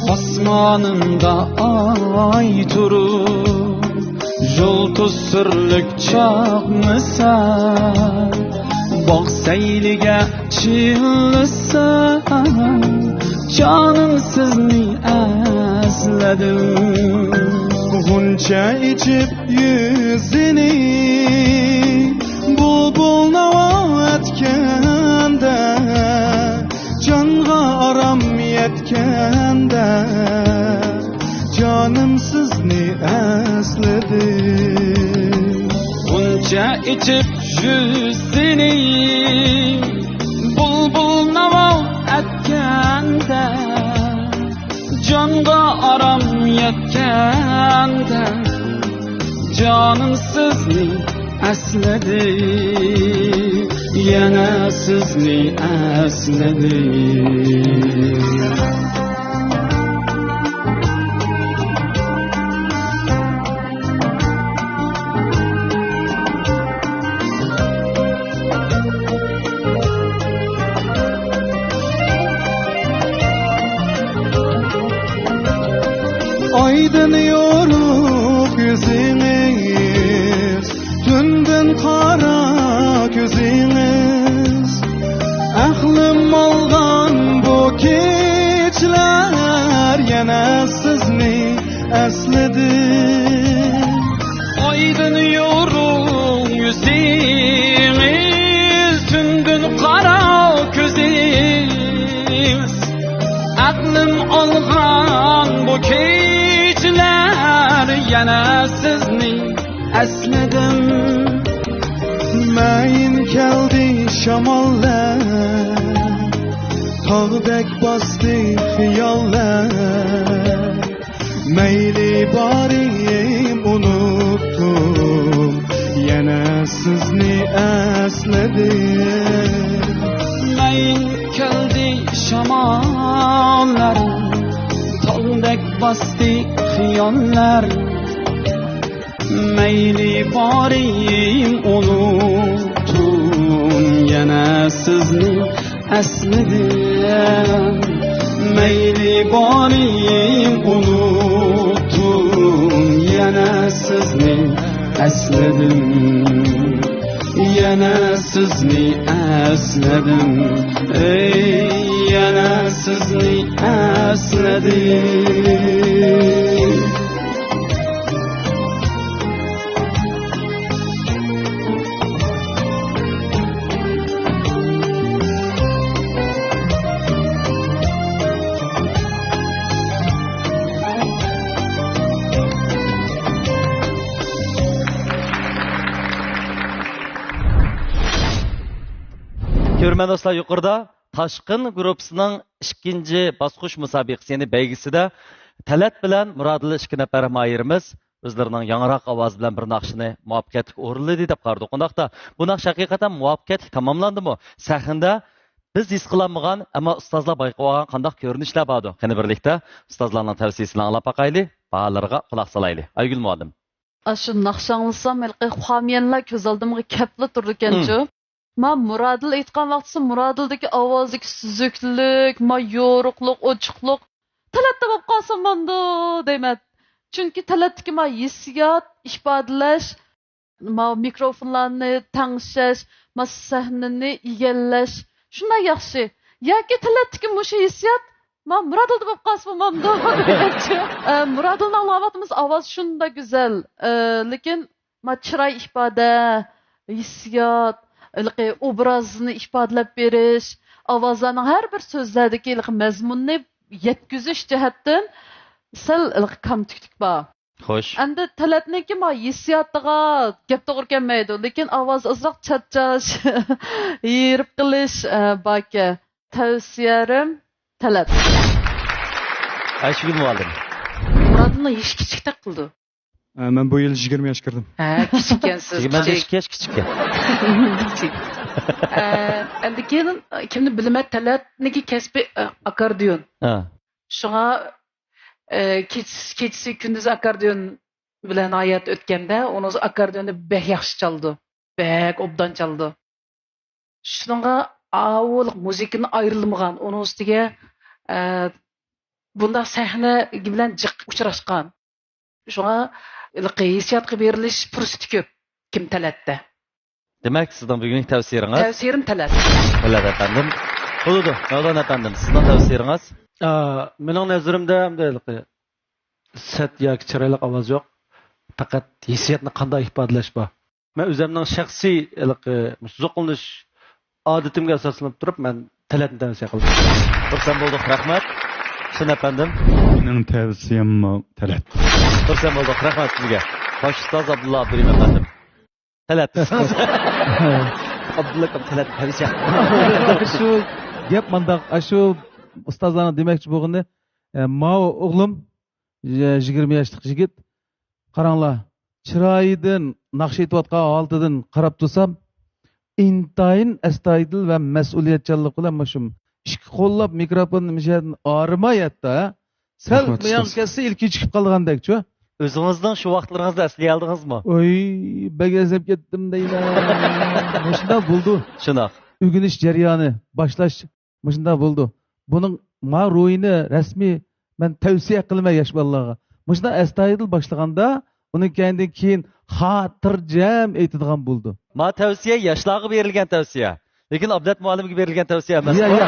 ئاسمانىمدا ئاي تۇرۇپ، يۇلتۇز سۈرلۈك چاقنىسا، باغ سەيلىگە چىللىسا، جانىم سىزنى ئەسلىدىم. غۇنچە ئېچىپ يۈزىنى، بۇلبۇل ناۋا ئەتكەندە، جانغا ئارام يەتكەندە، جانىم سىزنى ئەسلىدى. غۇنچە ئېچىپ يۈزىنى، بۇلبۇل ناۋا ئەتكەندە، جانغا ئارام يەتكەندە، جانىم سىزنى ئەسلىدى، يەنە سىزنى ئەسلىدى. ئايدىن يورۇق يۈزىڭىز، تۈندىن قارا كۆزىڭىز، ئەقلىم ئالغان بۇ كېچىلەر، يەنە سىزنى ئەسلىدىم. ئايدىن يورۇق يۈزىڭىز، تۈندىن قارا كۆزىڭىز، ئەقلىم ئالغان بۇ كېچىلەر، يەنە سىزنى ئەسلىدىم. مەيىن كەلدى شاماللار، تاغدەك باستى خىياللار. مەيلى بارىم ئۇنۇتتۇم، يەنە سىزنى ئەسلىدىم. مەيىن كەلدى شاماللار، تاغدەك باستى خىياللار. مەيلى بارىم ئۇنۇتتۇم، يەنە سىزنى ئەسلىدىم. مەيلى بارىم ئۇنۇتتۇم، يەنە سىزنى ئەسلىدىم. يەنە سىزنى ئەسلىدىم. ئەي، يەنە سىزنى ئەسلىدىم. كۆرۈرمەن دوستلار، يۇقىرىدا تاشقىن گۇرۇپپىسىنىڭ ئىككىنچى باسقۇچ مۇسابىقىسى، يەنى بەيگىسىدە تەلەت بىلەن مۇرادىللا ئىككى نەپەر ماھىرىمىز ئۆزلىرىنىڭ ياڭراق ئاۋازى بىلەن بىر ناخشىنى مۇۋەپپەقىيەتلىك ئورۇنلىدى دەپ قارىدۇق. ئۇنداقتا بۇ ناخشا ھەقىقەتەن مۇۋەپپەقىيەتلىك تاماملاندىمۇ؟ سەھنىدە بىز ھېس قىلالمىغان، ئەمما ئۇستازلار بايقاپ ئالغان قانداق كۆرۈنۈشلەر باردۇ؟ قېنى بىرلىكتە ئۇستازلارنىڭ تەۋسىيىسىنى ئاڭلاپ باقايلى، باھالىرىغا قۇلاق سالايلى. ئايگۈل مۇئەللىم. ئاشۇ ناخشا ئاڭلىسام، ھېلىقى خامىيەنلەر كۆز ئالدىمغا كەپلا تۇرىدىكەنچۇ. مم. ما مۇرادىل ئېيتقان ۋاقتىسى مۇرادىلدىكى ئاۋازدىكى سۈزۈكلۈك، ما يورۇقلۇق، ئوچۇقلۇق تەلەتتە بولۇپ قالسا ماندۇ دەيمەن. چۈنكى تەلەتتىكى ما ھېسسىيات، ئىپادىلەش، ما مىكروفونلارنى تەڭشەش، ما سەھنىنى ئىگىلەش شۇنداق ياخشى. ياكى تەلەتتىكى مۇشۇ ھېسسىيات ما مۇرادىلدا بولۇپ قالسا ماندۇ دېگەنچە. ئە، مۇرادىلنى ئاڭلىغان ۋاقتىمىز ئاۋاز شۇنداق گۈزەل. ئە، لېكىن ما چىراي ئىپادە، ھېسسىيات، ھېلىقى ئوبرازنى ئىپادىلەپ بېرىش، ئاۋازلارنىڭ ھەر بىر سۆزلەردىكى ھېلىقى مەزمۇننى يەتكۈزۈش جەھەتتىن سەل ھېلىقى كەمتۈكلۈك بار. خوش. ئەمدى تەلەتنىڭكى ما ھېسسىياتىغا گەپ توغرا كەلمەيدۇ، لېكىن ئاۋاز ئازراق چارچاش، ھېرىپ قېلىش، ئە، باركەن. تەۋسىيەم تەلەت. ئايشىگۈل مۇئەللىم. مۇرادىلنى يېشى كىچىكتەك قىلىدۇ. ئە، مەن بۇ يىل يىگىرمە ياشقا كىردىم. ھە، كىچىككەنسىز، يىگىرمە بەش كىچىك. ياش كىچىككەن. كىچىك. ئە، ئەندىن كېيىن كىمنى بىلىمەن، تەلەتنىڭكى كەسپى، ئە، ئاكاردىيون. ھە. شۇڭا، ئە، كېچىسى، كېچىسى كۈندۈزى ئاكاردىيون بىلەن ھاياتى ئۆتكەندە، ئۇنىڭ ئاكاردىيوننى بەك ياخشى چالىدۇ. بەك ئوبدان چالىدۇ. شۇنىڭغا ئاۋۇ مۇزىكىدىن ئايرىلمىغان، ئۇنىڭ ئۈستىگە، ئە، بۇنداق سەھنە بىلەن جىق ئۇچراشقان. شۇڭا ھېلىقى ھېسسىياتقا بېرىلىش پۇرسىتى كۆپ كىم تەلەتتە. دېمەك، سىزنىڭ بۈگۈنكى تەۋسىيىڭىز؟ تەۋسىيىم تەلەت. تەلەت ئەپەندىم. بولىدۇ. مەۋلان ئەپەندىم، سىزنىڭ تەۋسىيىڭىز؟ ئا، مېنىڭ نەزىرىمدە ئەمدى ھېلىقى سەت ياكى چىرايلىق ئاۋاز يوق. پەقەت ھېسسىياتنى قانداق ئىپادىلەش بار. مەن ئۆزۈمنىڭ شەخسىي ھېلىقى مۇشۇ زوقلىنىش ئادىتىمگە ئاساسلىنىپ تۇرۇپ، مەن تەلەتنى تەۋسىيە قىلدىم. خۇرسەن بولدۇق، رەھمەت. شۇن ئەپەندىم. مېنىڭ تەۋسىيەممۇ تەلەت. خۇرسەن بولدۇق، رەھمەت سىزگە. باش ئۇستاز ئابدۇللا ئابدۇرېھىم ئەپەندىم. تەلەت. ئابدۇللا ئاكام تەلەت تەۋسىيە. شۇ گەپ مانداق، ئاشۇ ئۇستازلارنىڭ دېمەكچى بولغىنى، ئە، ماۋۇ ئوغلۇم، يە-، يىگىرمە ياشلىق يىگىت. قاراڭلار، چىرايىدىن، ناخشا ئېيتىۋاتقان ھالىتىدىن قاراپ تۇرسام، ئىنتايىن ئەستايىدىل ۋە مەسئۇلىيەتچانلىق بىلەن مۇشۇ ئىككى قوللاپ مىكروفوننى مىشەدىن ئارىماي ھەتتا، سەل رەھمەت، مىياڭ ئۇستاز. كەتسە ئىلكى چىقىپ قالغاندەكچۇ؟ ئۆزىڭىزنىڭ شۇ ۋاقىتلىرىڭىزنى ئەسلىيەلىدىڭىزمۇ؟ ئۆي، بەك ئەزەپ كەتتىم دەيمەن. مۇشۇنداق بولىدۇ. شۇنداق. ئۆگىنىش جەريانى، باشلاش مۇشۇنداق بولىدۇ. بۇنىڭ ما روھىنى رەسمىي مەن تەۋسىيە قىلىمەن ياش بالىلارغا. مۇشۇنداق ئەستايىدىل باشلىغاندا، ئۇنىڭ كەينىدىن كېيىن خاتىرجەم ئېيتىدىغان بولىدۇ. ما تەۋسىيە ياشلارغا بېرىلگەن تەۋسىيە. لېكىن ئابلەت مۇئەللىمگە بېرىلگەن تەۋسىيە ئەمەس. يا، يا.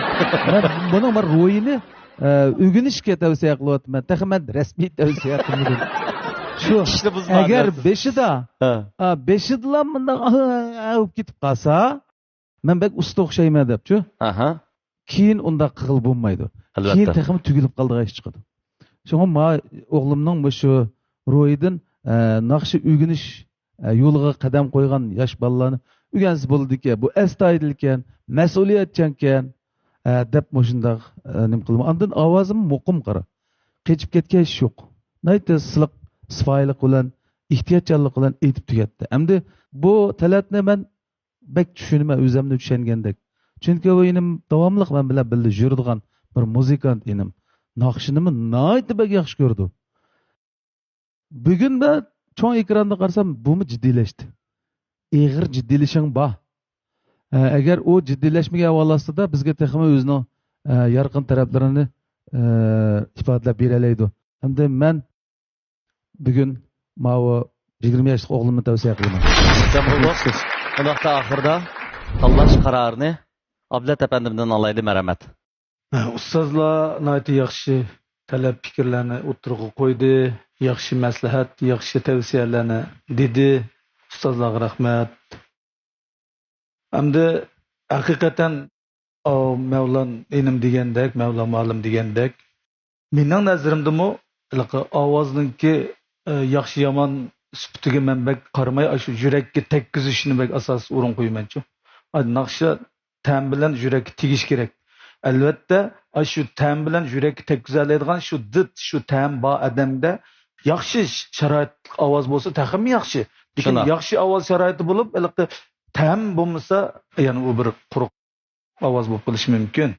مەن بۇنىڭ بىر روھىنى، ئە، ئۆگىنىشكە تەۋسىيە قىلىۋاتىمەن. تېخى مەن رەسمىي تەۋسىيە قىلمىدىم. شۇ، ئىشنى بۇزما، ئەگەر بىلەسىز. بېشىدا، ھە. ئە، بېشىدىلا مۇنداق، ئە، ئە، بولۇپ كېتىپ قالسا، مەن بەك ئۇستا ئوخشايمەن دەپچۇ. ئاھا. كېيىن ئۇنداق قىلغىلى بولمايدۇ. ئەلۋەتتە. كېيىن تېخىمۇ تۈگۈلۈپ قالىدىغان ئىش چىقىدۇ. شۇڭا ما ئوغلۇمنىڭ مۇشۇ روھىدىن، ئە، ناخشا ئۆگىنىش، ئە، يولىغا قەدەم قويغان ياش بالىلارنى ئۆگەنسە بولىدىكەن، بۇ ئەستايىدىلكەن، مەسئۇلىيەتچانكەن، ئە، دەپ مۇشۇنداق، ئە، نېمە قىلىمەن. ئاندىن ئاۋازىمۇ مۇقىم قارا. قېچىپ كەتكەن ئىش يوق. ناھايىتى سىلىق، سىپايىلىق بىلەن، ئېھتىياتچانلىق بىلەن ئېيتىپ تۈگەتتى. ئەمدى بۇ تەلەتنى مەن بەك چۈشىنىمەن، ئۆزۈمنى چۈشەنگەندەك. چۈنكى بۇ ئىنىم داۋاملىق مەن بىلەن بىللە يۈرىدىغان بىر مۇزىكانت ئىنىم. ناخشىنىمۇ ناھايىتى بەك ياخشى كۆرىدۇ. بۈگۈن مەن چوڭ ئېكراندا قارىسام، بۇمۇ جىددىيلەشتى. ئېغىر جىددىيلىشىڭ بار. ئە، ئەگەر ئۇ جىددىيلەشمىگەن ئەھۋال ئاستىدا بىزگە تېخىمۇ ئۆزىنىڭ، ئە، يارقىن تەرەپلىرىنى، ئە، ئىپادىلەپ بېرەلەيدۇ. ھەمدە مەن بۈگۈن ماۋۇ يىگىرمە ياشلىق ئوغلۇمنى تەۋسىيە قىلىمەن. خۇرسەن بولدۇق. بۇنداقتا ئاخىرىدا تاللاش قارارىنى ئابلەت ئەپەندىمدىن ئالايلى، مەرھەمەت. ئۇستازلار ناھايىتى ياخشى تەلەپ پىكىرلەرنى ئوتتۇرىغا قويدى، ياخشى مەسلىھەت، ياخشى تەۋسىيەلەرنى دېدى. ئۇستازلارغا رەھمەت. ئەمدى ھەقىقەتەن، ئاۋۇ مەۋلان ئىنىم دېگەندەك، مەۋلان مۇئەللىم دېگەندەك، مېنىڭ نەزىرىمدىمۇ ھېلىقى ئاۋازنىڭكى، ئە، ياخشى يامان سۈپىتىگە مەن بەك قارىماي، ئاشۇ يۈرەككە تەگكۈزۈشنى بەك ئاساسىي ئورۇن قويىمەنچۇ. ئا، ناخشا تەم بىلەن يۈرەككە تېگىش كېرەك. ئەلۋەتتە، ئاشۇ تەم بىلەن يۈرەككە تەگكۈزەلەيدىغان شۇ دىت، شۇ تەم بار ئادەمدە ياخشى شارائىتلىق ئاۋاز بولسا تېخىمۇ ياخشى. لېكىن شۇنداق. ياخشى ئاۋاز شارائىتى بولۇپ، ھېلىقى تەم بولمىسا، يەنە ئۇ بىر قۇرۇق ئاۋاز بولۇپ قېلىشى مۇمكىن.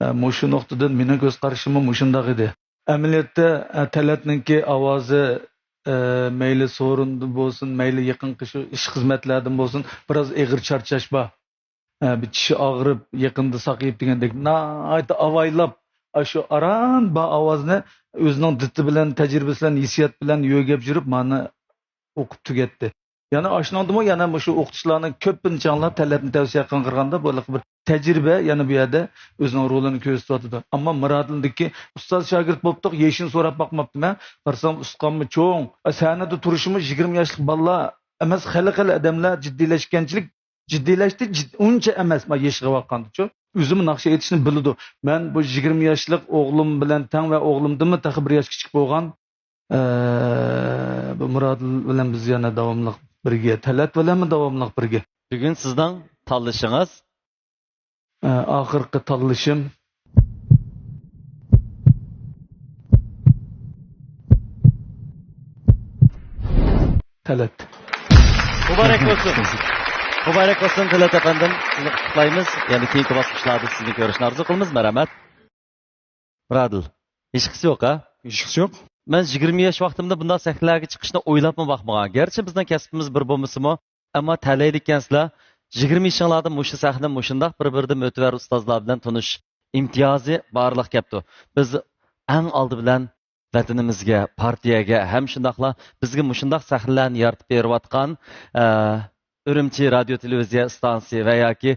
ئە، مۇشۇ نۇقتىدىن مېنىڭ كۆز قارىشىممۇ مۇشۇنداق ئىدى. ئەمەلىيەتتە، ئە، تەلەتنىڭكى ئاۋازى، ئە، مەيلى سورۇندىن بولسۇن، مەيلى يېقىنقى شۇ ئىش خىزمەتلەردىن بولسۇن، بىراز ئېغىر چارچاش بار. ئە، بىر چىشى ئاغرىپ، يېقىندا ساقىيىپ دېگەندەك ناھايىتى ئاۋايلاپ، ئاشۇ ئاران بار ئاۋازنى ئۆزىنىڭ دىتى بىلەن، تەجرىبىسى بىلەن، ھېسسىيات بىلەن يۆگەپ يۈرۈپ، مانا ئوقۇپ تۈگەتتى. يەنە ئاشۇنىڭدىمۇ يەنە مۇشۇ ئوقۇتقۇچىلارنىڭ كۆپىنچە ئاڭلاپ تەلەتنى تەۋسىيە قىلغاندا، بۇ بىر تەجرىبە يەنە بۇ يەردە ئۆزىنىڭ رولىنى كۆرسىتىۋاتىدۇ. ئەمما مۇرادىلدىكى ئۇستاز شاگىرت بوپتۇق، يېشىنى سوراپ باقماپتىمەن. قارىسام ئۇستىخانمۇ چوڭ، سەھنىدە تۇرۇشىمۇ يىگىرمە ياشلىق بالىلار ئەمەس، خېلى خېلى ئادەملەر جىددىيلەشكەنچىلىك، جىددىيلەشتى، جىد-، ئۇنچە ئەمەس، ما يېشىغا باققاندىچۇ. ئۆزىمۇ ناخشا ئېيتىشنى بىلىدۇ. مەن بۇ يىگىرمە ياشلىق ئوغلۇم بىلەن تەڭ ۋە ئوغلۇمدىنمۇ تېخى بىر ياش كىچىك بولغان، ئە، بۇ مۇرادىل بىلەن بىز يەنە داۋاملىق بىرگە، تەلەت بىلەنمۇ داۋاملىق بىرگە. بۈگۈن سىزنىڭ تاللىشىڭىز؟ ئە، ئاخىرقى تاللىشىم. تەلەت. مۇبارەك بولسۇن. مۇبارەك بولسۇن، تىلەت ئەپەندىم. سىزنى قۇتلۇقلايمىز. يەنە كېيىنكى باسقۇچلاردا سىزنى كۆرۈشنى ئارزۇ قىلىمىز. مەرھەمەت. بۇرادىل، ھېچقىسى يوق، ھە؟ ھېچقىسى يوق. مەن يىگىرمە ياش ۋاقتىمدا بۇنداق سەھنىلەرگە چىقىشنى ئويلاپمۇ باقمىغان. گەرچە بىزنىڭ كەسپىمىز بىر بولمىسىمۇ، ئەمما تەلەيلىككەنسىلەر. يىگىرمە يېشىڭلاردا مۇشۇ سەھنىدە مۇشۇنداق بىر-بىرىدىن مۆتىۋەر ئۇستازلار بىلەن تونۇشۇش ئىمتىيازى بارلىققا كەپتۇ. بىز ئەڭ ئالدى بىلەن ۋەتىنىمىزگە، پارتىيەگە ھەم شۇنداقلا بىزگە مۇشۇنداق سەھنىلەرنى يارىتىپ بېرىۋاتقان، ئە، ئۈرۈمچى رادىيو تېلېۋىزىيە ئىستانسىسى ۋە ياكى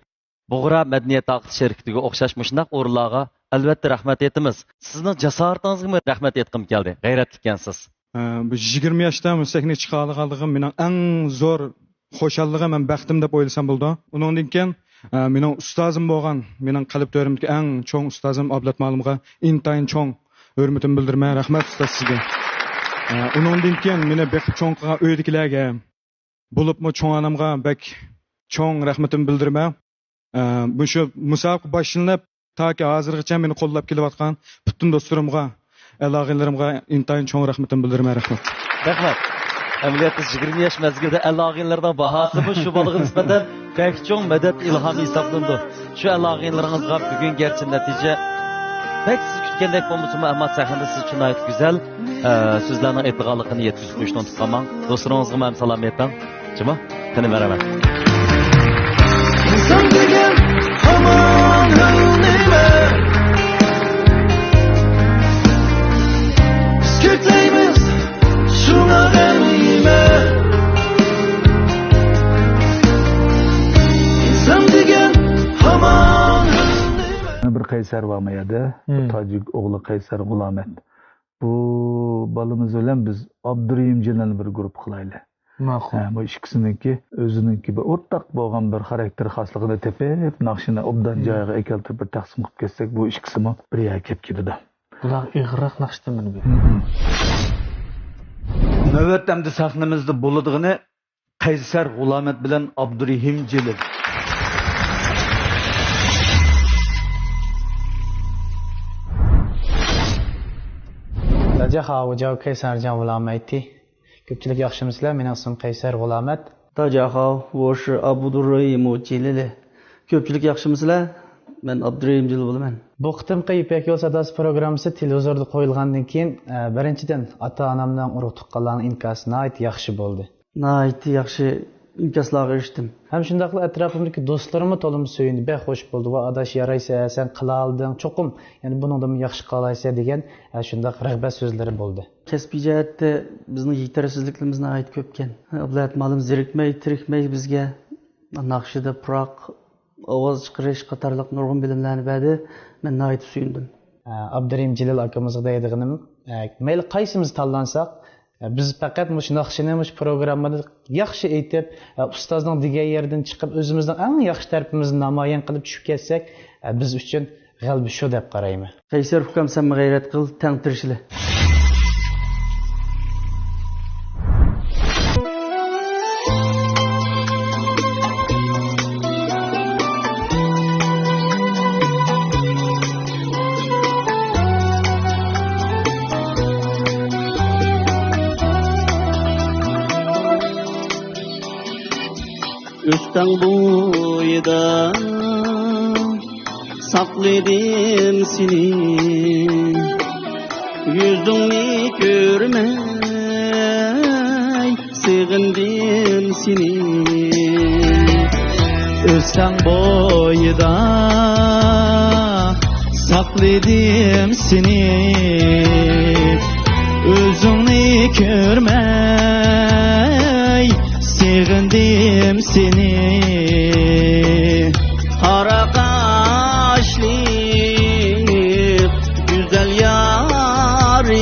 بۇغرا مەدەنىيەت تارقىتىش شىركىتىگە ئوخشاش مۇشۇنداق ئورۇنلارغا ئەلۋەتتە رەھمەت ئېيتىمىز. سىزنىڭ جاسارىتىڭىزغىمۇ رەھمەت ئېيتقۇم كەلدى. غەيرەتلىككەنسىز. ئە، بۇ يىگىرمە ياشتا مۇ سەھنىگە چىقالىغانلىقىم مېنىڭ ئەڭ زور خۇشاللىقىم ھەم بەختىم دەپ ئويلىسام بولىدۇ. ئۇنىڭدىن كېيىن، ئە، مېنىڭ ئۇستازىم بولغان، مېنىڭ قەلب تۆرىمدىكى ئەڭ چوڭ ئۇستازىم ئابلەت مۇئەللىمغا ئىنتايىن چوڭ ھۆرمىتىمنى بىلدۈرىمەن. رەھمەت ئۇستاز سىزگە. ئە، ئۇنىڭدىن كېيىن مېنى بېقىپ چوڭ قىلغان ئۆيدىكىلەرگە، بولۇپمۇ چوڭ ئانامغا بەك چوڭ رەھمىتىمنى بىلدۈرىمەن. ئە، مۇشۇ مۇسابىقە باشلىنىپ، تاكى ھازىرغىچە مېنى قوللاپ كېلىۋاتقان پۈتۈن دوستلىرىمغا، ئەل-ئاغىنىلىرىمغا ئىنتايىن چوڭ رەھمىتىمنى بىلدۈرىمەن. رەھمەت. رەھمەت. ئەمەلىيەتتە يىگىرمە ياش مەزگىلدە ئەل-ئاغىنىلەرنىڭ باھاسىمۇ شۇ بالىغا نىسبەتەن بەك چوڭ مەدەت، ئىلھام ھېسابلىنىدۇ. شۇ ئەل-ئاغىنىلىرىڭىزغا بۈگۈن گەرچە نەتىجە بەك سىز كۈتكەندەك بولمىسىمۇ، ئەمما سەھنىدە سىز ئۈچۈن ناھايىتى گۈزەل، ئە، سۆزلەرنىڭ ئېيتىلغانلىقىنى يەتكۈزۈپ قويۇشنى ئۇنتۇپ قالماڭ. دوستلىرىڭىزغىمۇ ھەم سالام ئېيتىڭ. جۇمۇ، قېنى، بېرىمەن. ئىنسان دېگەن ھامان ھەل نېمە؟ بىز كۆكلەيمىز شۇڭا غەنىيمە. ئىنسان دېگەن ھامان ھەل نېمە؟ بىر قەيسەر بارمۇ يەردە؟ مم. تاجىك ئوغلى قەيسەر غۇلامەت. بۇ بالىمىز بىلەن بىز ئابدۇرېھىم جېلىلنى بىر گۇرۇپپا قىلايلى. ماقۇل. ھە، بۇ ئىككىسىنىڭكى ئۆزىنىڭكى بىر ئورتاق بولغان بىر خاراكتېر خاسلىقىنى تېپىپ، ناخشىنى ئوبدان مم. جايىغا ئەكەلتۈرۈپ بىر تەقسىم قىلىپ كەتسەك، بۇ ئىككىسىمۇ بىر يەرگە كېلىپ كېتىدۇ. بۇلار ئېغىرراق ناخشا تېمىنى بېرىدۇ. مم. نۆۋەتتە ئەمدى سەھنىمىزدە بولىدىغىنى قەيسەر غۇلامەت بىلەن ئابدۇرېھىم جېلىل. 大家好，我叫 قەيسەر غۇلامەت. كۆپچىلىك ياخشىمۇسىلەر؟ مېنىڭ ئىسمىم قەيسەر غۇلامەت. 大家好，我是 ئابدۇرېھىم جېلىل. كۆپچىلىك ياخشىمۇسىلەر؟ مەن ئابدۇرېھىم جېلىل بولىمەن. بۇ قېتىمقى يىپەك يول ساداسى پروگراممىسى تېلېۋىزوردا قويۇلغاندىن كېيىن، ئە، بىرىنچىدىن، ئاتا-ئانامنىڭ، ئۇرۇق-تۇغقانلارنىڭ ئىنكاسى ناھايىتى ياخشى بولدى. ناھايىتى ياخشى ئىنكاسلارغا ئېرىشتىم. ھەم شۇنداقلا ئەتراپىمدىكى دوستلىرىممۇ تولىمۇ سۆيۈندى. بەك خوش بولدى. ۋا ئاداش، يارايسەن، سەن قىلالىدىڭ. چوقۇم، يەنە بۇنىڭدىنمۇ ياخشى قىلالايسەن دېگەن، ئە، شۇنداق رىغبەت سۆزلىرى بولدى. كەسپىي جەھەتتە بىزنىڭ يېتەرسىزلىكلىرىمىز ناھايىتى كۆپكەن. ئابلەت مۇئەللىم زېرىكمەي، تېرىكمەي بىزگە ناخشىدا پۇراق ئاۋاز چىقىرىش قاتارلىق نۇرغۇن بىلىملەرنى بەردى. مەن ناھايىتى سۆيۈندۈم. ئە، ئابدۇرېھىم جېلىل ئاكىمىزغا دەيدىغىنىم، ئە، مەيلى قايسىمىز تاللانساق، ئە، بىز پەقەت مۇشۇ ناخشىنى مۇشۇ پروگراممىدا ياخشى ئېيتىپ، ئە، ئۇستازنىڭ دېگەن يېرىدىن چىقىپ، ئۆزىمىزنىڭ ئەڭ ياخشى تەرىپىمىزنى نامايان قىلىپ چۈشۈپ كەتسەك، ئە، بىز ئۈچۈن غەلىبە شۇ دەپ قارايمەن. قەيسەر ئۇكام، سەنمۇ غەيرەت قىل، تەڭ تىرىشىلى. ئۆستەڭ بويىدا ساقلىدىم سېنى، يۈزۈڭنى كۆرمەي سېغىندىم سېنى. ئۆستەڭ بويىدا ساقلىدىم سېنى، ئۆزۈڭنى كۆرمەي سېغىندىم سېنى. قارا قاشلىق گۈزەل يارىم،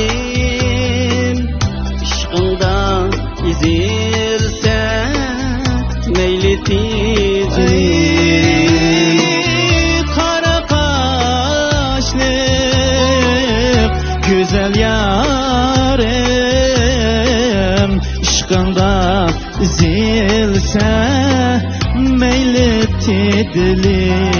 ئىشقىڭدا ئېزىلسە مەيلى تېزىم. قارا قاشلىق گۈزەل يارىم، ئىشقىڭدا ئېزىلسە مەيلى تېدىلىم.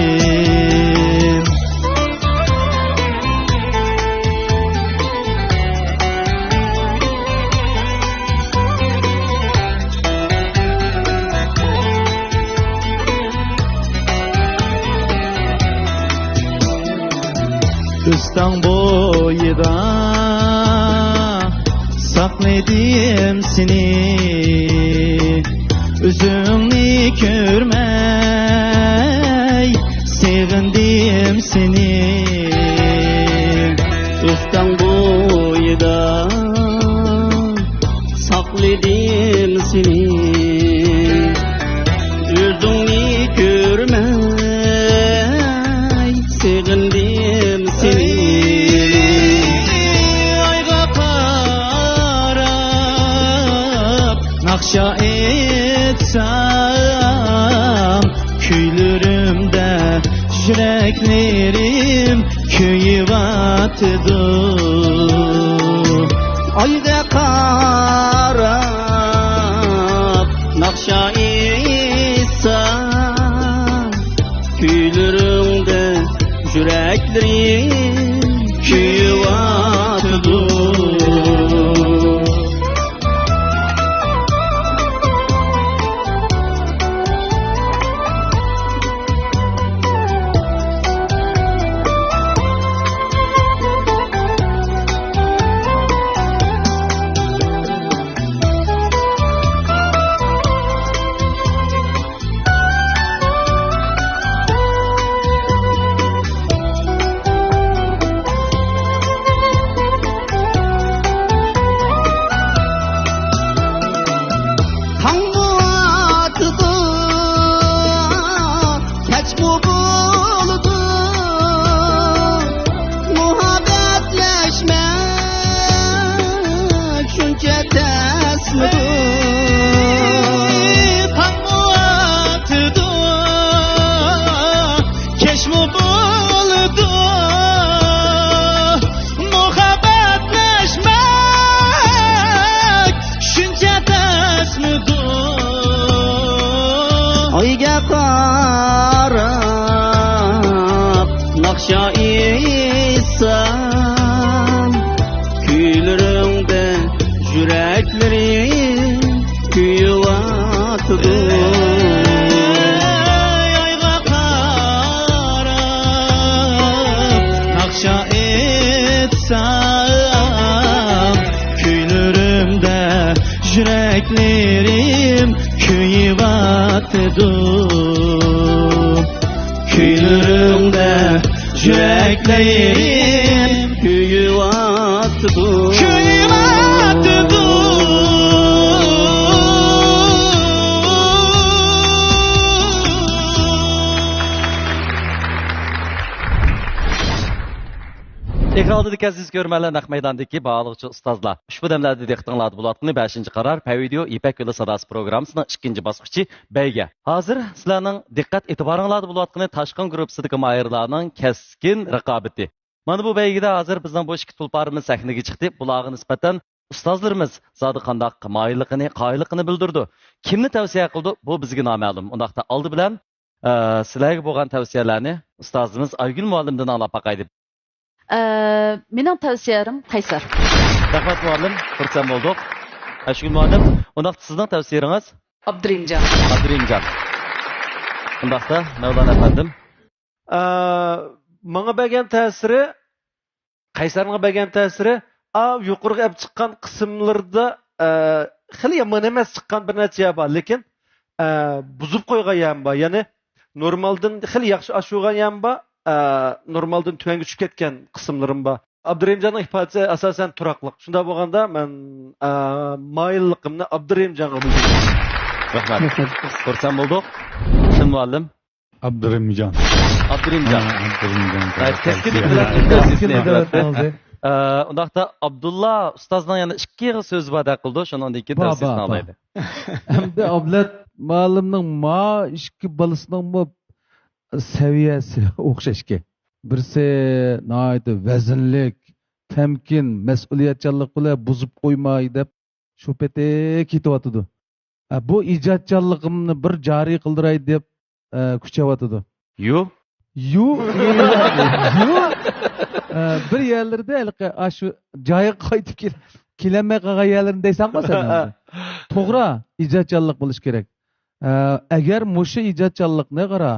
ئۆستەڭ بويىدا ساقلىدىم سېنى، ئۆزۈڭنى كۆرمەي سېغىندىم سېنى. ئۆستەڭ بويىدا ساقلىدىم سېنى، ئۆزۈڭنى كۆرمەي سېغىندىم سېنى. ئايغا قاراپ ناخشا ئېيتسام، كۈيلىرىمدە يۈرەكلىرىم كۆيۈۋاتىدۇ. ئايغا قاراپ ناخشا ئېيتسام، كۈيلىرىڭدە يۈرەكلىرىم كۆيۈۋاتىدۇ. تاڭمۇ ئاتىدۇ، كەچمۇ بولىدۇ، مۇھەببەتلەشمەك شۇنچە تەسمىدۇ؟ تاڭمۇ ئاتىدۇ، كەچمۇ بولىدۇ، مۇھەببەتلەشمەك شۇنچە تەسمىدۇ؟ ئايغا قاراپ ناخشا ئېيتسام، كۈيلىرىڭدە يۈرەكلىرىم كۆيۈۋاتىدۇ. ئايغا قاراپ ناخشا ئېيتسام، كۈيلىرىمدە يۈرەكلىرىم كۆيۈۋاتىدۇ. كۈيلىرىمدە يۈرەكلىرىم كۆيۈۋاتىدۇ. كۆيۈۋاتىدۇ. ئېكران ئالدىدىكى ئەزىز كۆرۈرمەنلەر، نەق مەيداندىكى باھالىغۇچى ئۇستازلار. ئۇشبۇ دەملەردە دىققىتىڭلاردا بولۇۋاتقىنى بەشىنچى قارار پەي ۋىدېئو يىپەك يولى ساداسى پروگراممىسىنىڭ ئىككىنچى باسقۇچى بەيگە. ھازىر سىلەرنىڭ دىققەت ئېتىبارىڭلاردا بولۇۋاتقىنى تاشقىن گۇرۇپپىسىدىكى ماھىرلارنىڭ كەسكىن رىقابىتى. مانا بۇ بەيگىدە ھازىر بىزنىڭ بۇ ئىككى تۇلپارىمىز سەھنىگە چىقتى. بۇلارغا نىسبەتەن ئۇستازلىرىمىز زادى قانداق ماھىرلىقىنى، قايىللىقىنى بىلدۈرىدۇ. كىمنى تەۋسىيە قىلىدۇ، بۇ بىزگە نامەلۇم. ئۇنداقتا ئالدى بىلەن، ئە، سىلەرگە بولغان تەۋسىيەلەرنى ئۇستازىمىز ئايگۈل مۇئەللىمدىن ئاڭلاپ باقايلى. ئە، مېنىڭ تەۋسىيەم قەيسەر. رەھمەت مۇئەللىم، خۇرسەن بولدۇق. ئايگۈل مۇئەللىم، ئۇنداقتا سىزنىڭ تەۋسىيىڭىز؟ ئابدۇرېھىمجان. ئابدۇرېھىمجان. ئۇنداقتا مەۋلانا ئەپەندىم. ئە، ماڭا بەرگەن تەسىرى، قەيسەرنىڭ بەرگەن تەسىرى، ئا، يۇقىرىغا ئەپ چىققان قىسىملىرىدا، ئە، خېلى يامان ئەمەس چىققان بىر نەچچە يەر بار، لېكىن، ئە، بۇزۇپ قويغان يەرمۇ بار. يەنى نورمالدىن خېلى ياخشى ئاشۇرغان يەرمۇ بار، ئە، نورمالدىن تۆۋەنگە چۈشۈپ كەتكەن قىسىملىرىمۇ بار. ئابدۇرېھىمجاننىڭ ئىپادىسى ئاساسەن تۇراقلىق. شۇنداق بولغاندا مەن، ئە، مايىللىقىمنى ئابدۇرېھىمجانغا بىلدۈرىمەن. رەھمەت. رەھمەت. خۇرسەن بولدۇق. شىن مۇئەللىم. ئابدۇرېھىمجان. ئابدۇرېھىمجان. ھە، ئابدۇرېھىمجان. ھە، كەسكىن بىلەن كەسكىن بىلەن. ئە، ئۇنداقتا ئابدۇللا ئۇستازنىڭ يەنە ئىككى ئېغىز سۆزى بار دەپ قىلىدۇ، شۇنىڭدىن كېيىن بار، تەۋسىيەسىنى بار، بار. ئاڭلايلى. ئەمدى ئابلەت مۇئەللىمنىڭ ما ئىككى بالىسىنىڭمۇ سەۋىيەسى ئوخشاش ئىكەن. بىرسى ناھايىتى ۋەزىنلىك، تەمكىن، مەسئۇلىيەتچانلىق بىلەن بۇزۇپ قويماي دەپ شۇ پېتى كېتىۋاتىدۇ. ھە، بۇ ئىجادچانلىقىمنى بىر جارى قىلدۇراي دەپ، ئە، كۈچەۋاتىدۇ. يۇ؟ يۇ، يۇ، ئە، بىر يەرلىرىدە ھېلىقى، ئاشۇ جايىغا قايتىپ كېل-، كېلەلمەي قالغان يەرلىرىنى دەيسەنغۇ سەن ئەمدى. توغرا، ئىجادچانلىق بولۇشى كېرەك. ئە، ئەگەر مۇشۇ ئىجادچانلىقنى قارا،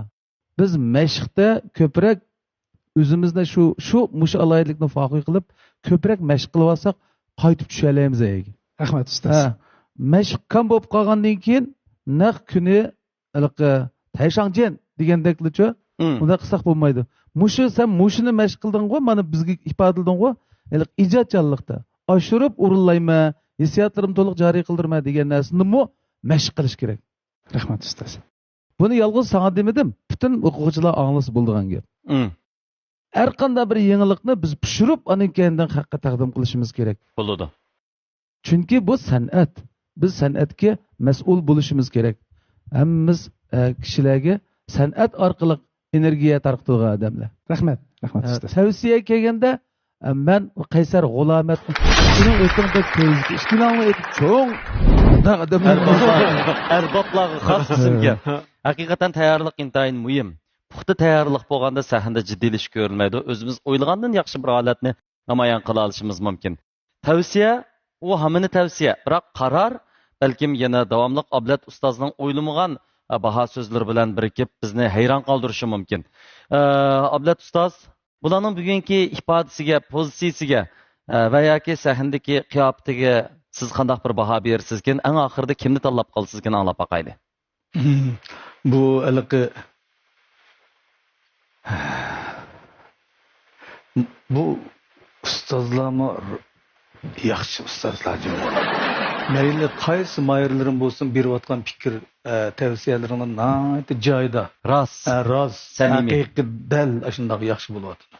بىز مەشىقتە كۆپرەك ئۆزىمىزنى شۇ، شۇ، مۇشۇ ئالاھىدىلىكنى فاخۇر قىلىپ، كۆپرەك مەشىق قىلىۋالساق، قايتىپ چۈشەلەيمىز ئەيگە. رەھمەت، ئۇستاز. ھە، مەشىق كام بولۇپ قالغاندىن كېيىن، نەق كۈنى ھېلىقى تەيشاڭجيەن دېگەندەكلىچۇ، مم. ئۇنداق قىلساق بولمايدۇ. مۇشۇ، سەن مۇشۇنى مەشىق قىلدىڭغۇ، مانا بىزگە ئىپادىلىدىڭغۇ، ھېلىقى ئىجادچانلىقتا ئاشۇرۇپ ئورۇنلايمەن، ھېسسىياتلىرىمنى تولۇق جارى قىلدۇرىمەن دېگەن نەرسىنىمۇ مەشىق قىلىش كېرەك. رەھمەت، ئۇستاز. بۇنى يالغۇز ساڭا دېمىدىم، پۈتۈن ئوقۇغۇچىلار ئاڭلىسا بولىدىغان گەپ. مم. ھەر قانداق بىر يېڭىلىقنى بىز پىشۇرۇپ، ئاندىن كېيىندىن خەققە تەقدىم قىلىشىمىز كېرەك. بولىدۇ. چۈنكى بۇ سەنئەت. بىز سەنئەتكە مەسئۇل بولۇشىمىز كېرەك. ھەممىمىز، ئە، كىشىلەرگە سەنئەت ئارقىلىق ئېنېرگىيە تارقىتىدىغان ئادەملەر. رەھمەت، رەھمەت، ئە، ئۇستاز. تەۋسىيە كەلگەندە، ئە، مەن قەيسەر غۇلامەتنى، سېنىڭ ئۆزۈڭ بەك پويىزكى، ئىككىلەڭلار ئېيتىپ چوڭ، بۇنداق ئادەملەر. ئەربابلار-، ئەربابلارغا خاس ئىسىمكەن. ھەقىقەتەن تەييارلىق ئىنتايىن مۇھىم. پۇختا تەييارلىق بولغاندا سەھنىدە جىددىيلىشىش كۆرۈلمەيدۇ. ئۆزىمىز ئويلىغاندىن ياخشى بىر ھالەتنى نامايان قىلالىشىمىز مۇمكىن. تەۋسىيە، ئۇ ھاممىنى تەۋسىيە، بىراق قارار بەلكىم يەنە داۋاملىق ئابلەت ئۇستازنىڭ ئويلىمىغان، ئە، باھا سۆزلىرى بىلەن بىرىكىپ بىزنى ھەيران قالدۇرۇشى مۇمكىن. ئە، ئابلەت ئۇستاز، بۇلارنىڭ بۈگۈنكى ئىپادىسىگە، پوزىتسىيىسىگە، ئە، ۋە ياكى سەھنىدىكى قىياپىتىگە سىز قانداق بىر باھا بېرىسىزكىن؟ ئەڭ ئاخىرىدا كىمنى تاللاپ قالىسىزكىن؟ ئاڭلاپ باقايلى. بۇ ھېلىقى، بۇ ئۇستازلارمۇ ياخشى ئۇستازلار جۇمۇ. مەيلى قايسى ماھىرلىرىم بولسۇن، بېرىۋاتقان پىكىر، ئە، تەۋسىيەلىرىڭلار ناھايىتى جايىدا. راست. ئە، راست. سەمىمىي. ھەقىقىي دەل ئاشۇنداق ياخشى بولۇۋاتىدۇ.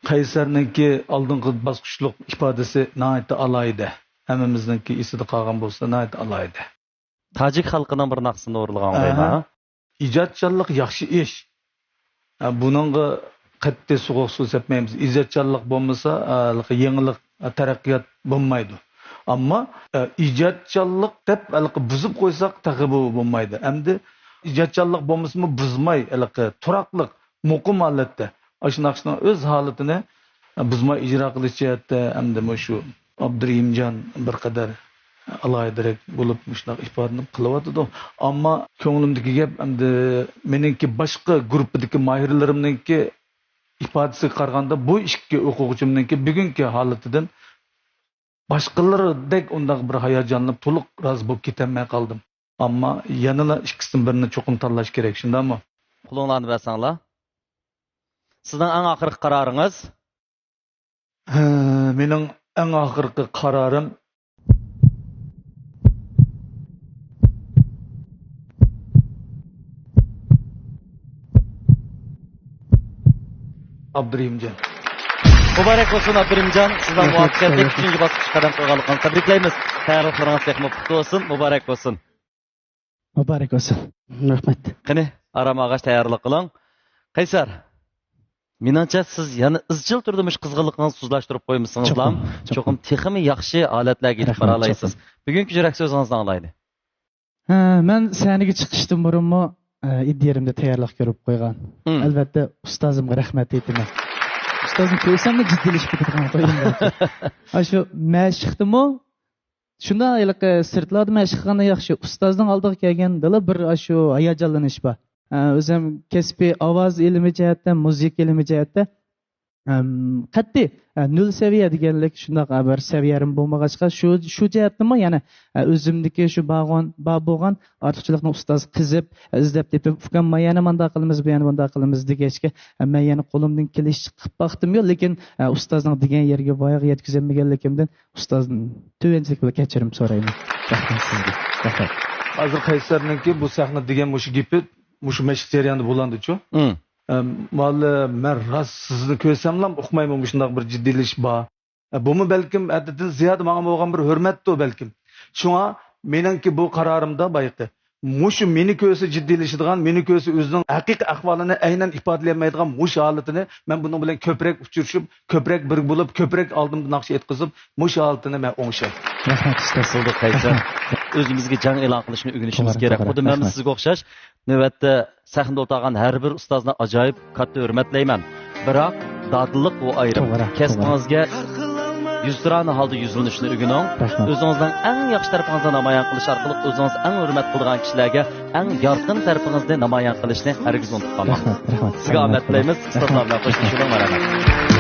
قەيسەرنىڭكى ئالدىنقى باسقۇچلۇق ئىپادىسى ناھايىتى ئالاھىدە. ھەممىمىزنىڭكى ئېسىدە قالغان بولسا ناھايىتى ئالاھىدە. تاجىك خەلقىنىڭ بىر ناخشىسىنى ئورۇنلىغان ئوخشايدۇ، ئەھە. ھە؟ ئىجادچانلىق ياخشى ئىش. ھە، بۇنىڭغا قەتئىي سوغۇق سۇ سەپمەيمىز. ئىجادچانلىق بولمىسا، ھە، يېڭىلىق، ھە، تەرەققىيات بولمايدۇ. ئەمما، ھە، ئىجادچانلىق دەپ ھېلىقى بۇزۇپ قويساق تېخى بۇ بولمايدۇ. ئەمدى ئىجادچانلىق بولمىسىمۇ بۇزماي، ھېلىقى تۇراقلىق، مۇقىم ھالەتتە ئاشۇ ناخشىنىڭ ئۆز ھالىتىنى بۇزماي ئىجرا قىلىش جەھەتتە ھەمدە مۇشۇ ئابدۇرېھىمجان بىر قەدەر ئالاھىدىرەك بولۇپ مۇشۇنداق ئىپادىنى قىلىۋاتىدۇ. ئەمما كۆڭلۈمدىكى گەپ ئەمدى مېنىڭكى باشقا گۇرۇپپىدىكى ماھىرلىرىمنىڭكى ئىپادىسىگە قارىغاندا بۇ ئىككى ئوقۇغۇچىمنىڭكى بۈگۈنكى ھالىتىدىن باشقىلىرىدەك ئۇنداق بىر ھاياجانلىنىپ تولۇق رازى بولۇپ كېتەلمەي قالدىم. ئەمما يەنىلا ئىككىسىدىن بىرىنى چوقۇم تاللاش كېرەك، شۇنداقمۇ؟ قولۇڭلارنى بەرسەڭلار. سىزنىڭ ئەڭ ئاخىرقى قارارىڭىز؟ ھە، مېنىڭ ئەڭ ئاخىرقى قارارىم ئابدۇرېھىمجان. مۇبارەك بولسۇن ئابدۇرېھىمجان، سىزنىڭ رەھمەت، مۇۋەپپەقىيەتلىك رەھمەت. ئۈچىنچى باسقۇچقا قەدەم قويغانلىقىڭىزنى تەبرىكلەيمىز. تەييارلىقلىرىڭىز تېخىمۇ پۇختا بولسۇن، مۇبارەك بولسۇن. مۇبارەك بولسۇن. رەھمەت. قېنى، ئارام ئالغاچ تەييارلىق قىلىڭ. قەيسەر، مېنىڭچە سىز يەنە ئىزچىل تۈردە مۇشۇ قىزغىنلىقىڭىزنى تۇزلاشتۇرۇپ قويمىسىڭىزلا، چوقۇم، چوقۇم. چوقۇم تېخىمۇ ياخشى ھالەتلەرگە يېتىپ رەھمەت، بارالايسىز. چوقۇم. بۈگۈنكى يۈرەك سۆزىڭىزنى ئاڭلايلى. ھە، مەن سەھنىگە چىقىشتىن بۇرۇنمۇ، ئە، ئىدىيەمدە تەييارلىق كۆرۈپ قويغان. مم. ئەلۋەتتە، ئۇستازىمغا رەھمەت ئېيتىمەن. ئۇستازنى كۆرسەملا جىددىيلىشىپ كېتىدىغان قويۇم بار. ئاشۇ مەشىقتىمۇ شۇنداق ھېلىقى سىرتلاردا مەشىق قىلغاندا ياخشى، ئۇستازنىڭ ئالدىغا كەلگەندىلا بىر ئاشۇ ھاياجانلىنىش بار. ئە، ئۆزۈم كەسپىي ئاۋاز ئىلمى جەھەتتە، مۇزىكا ئىلمى جەھەتتە، ئەم، قەتئىي، ئە، نۆل سەۋىيە دېگەنلىك شۇنداق، ئە، بىر سەۋىيەم بولمىغاچقا، شۇ، شۇ جەھەتتىنمۇ يەنە، ئە، ئۆزۈمدىكى شۇ بارغان، بار بولغان ئارتۇقچىلىقنى ئۇستاز قېزىپ، ئە، ئىزدەپ تېپىپ، ئۇكام، ما يەنە مۇنداق قىلىمىز، بۇ يەنە مۇنداق قىلىمىز دېگەچكە، ئە، مەن يەنە قولۇمدىن كېلىشىچە قىلىپ باقتىممۇ، لېكىن، ئە، ئۇستازنىڭ دېگەن يېرىگە بايىغى يەتكۈزەلمىگەنلىكىمدىن ئۇستازدىن تۆۋەنچىلىك بىلەن كەچۈرۈم سورايمەن. رەھمەت سىزگە. رەھمەت. ھازىر قەيسەرنىڭكى بۇ سەھنە دېگەن مۇشۇ گېپى، مۇشۇ مەشىق جەريانىدا بولامدىچۇ؟ ئۇم. ئەم، مۇئەللىم، مەن راست سىزنى كۆرسەملا ئۇقمايمەن، مۇشۇنداق بىر جىددىيلىشىش بار. ئە، بۇمۇ بەلكىم ھەددىدىن زىيادە ماڭا بولغان بىر ھۆرمەتتۇ بەلكىم. شۇڭا مېنىڭكى بۇ قارارىمدا بايىقى مۇشۇ مېنى كۆرسە جىددىيلىشىدىغان، مېنى كۆرسە ئۆزىنىڭ ھەقىقىي ئەھۋالىنى ئەينەن ئىپادىلىيەلمەيدىغان مۇشۇ ھالىتىنى مەن بۇنىڭ بىلەن كۆپرەك ئۇچرىشىپ، كۆپرەك بىر بولۇپ، كۆپرەك ئالدىمدا ناخشا ئېيتقۇزۇپ، مۇشۇ ھالىتىنى مەن ئوڭشاي. رەھمەت، ئۇستاز. بولدى، قەيسەر. رەھمەت. ئۆزىمىزگە جەڭ ئېلان قىلىشنى ئۆگىنىشىمىز توغرا، كېرەك. توغرا. خۇددى مەنمۇ رەھمەت. سىزگە ئوخشاش، نۆۋەتتە سەھنىدە ئولتۇرغان ھەر بىر ئۇستازنى ئاجايىپ كاتتا ھۆرمەتلەيمەن. بىراق، دادىللىق ئۇ ئايرىم. توغرا، توغرا. كەسپىڭىزگە يۈزتۇرانە ھالدا يۈزلىنىشنى ئۆگىنىڭ. رەھمەت. ئۆزىڭىزنىڭ ئەڭ ياخشى تەرىپىڭىزنى نامايان قىلىش ئارقىلىق ئۆزىڭىز ئەڭ ھۆرمەت قىلىدىغان كىشىلەرگە ئەڭ يارقىن تەرىپىڭىزنى نامايان قىلىشنى ھەرگىز ئۇنتۇپ قالماڭ. رەھمەت، رەھمەت. سىزگە ئامەت تىلەيمىز. ئۇستازلار بىلەن خوشلىشىۋېلىڭ. مەرھەمەت.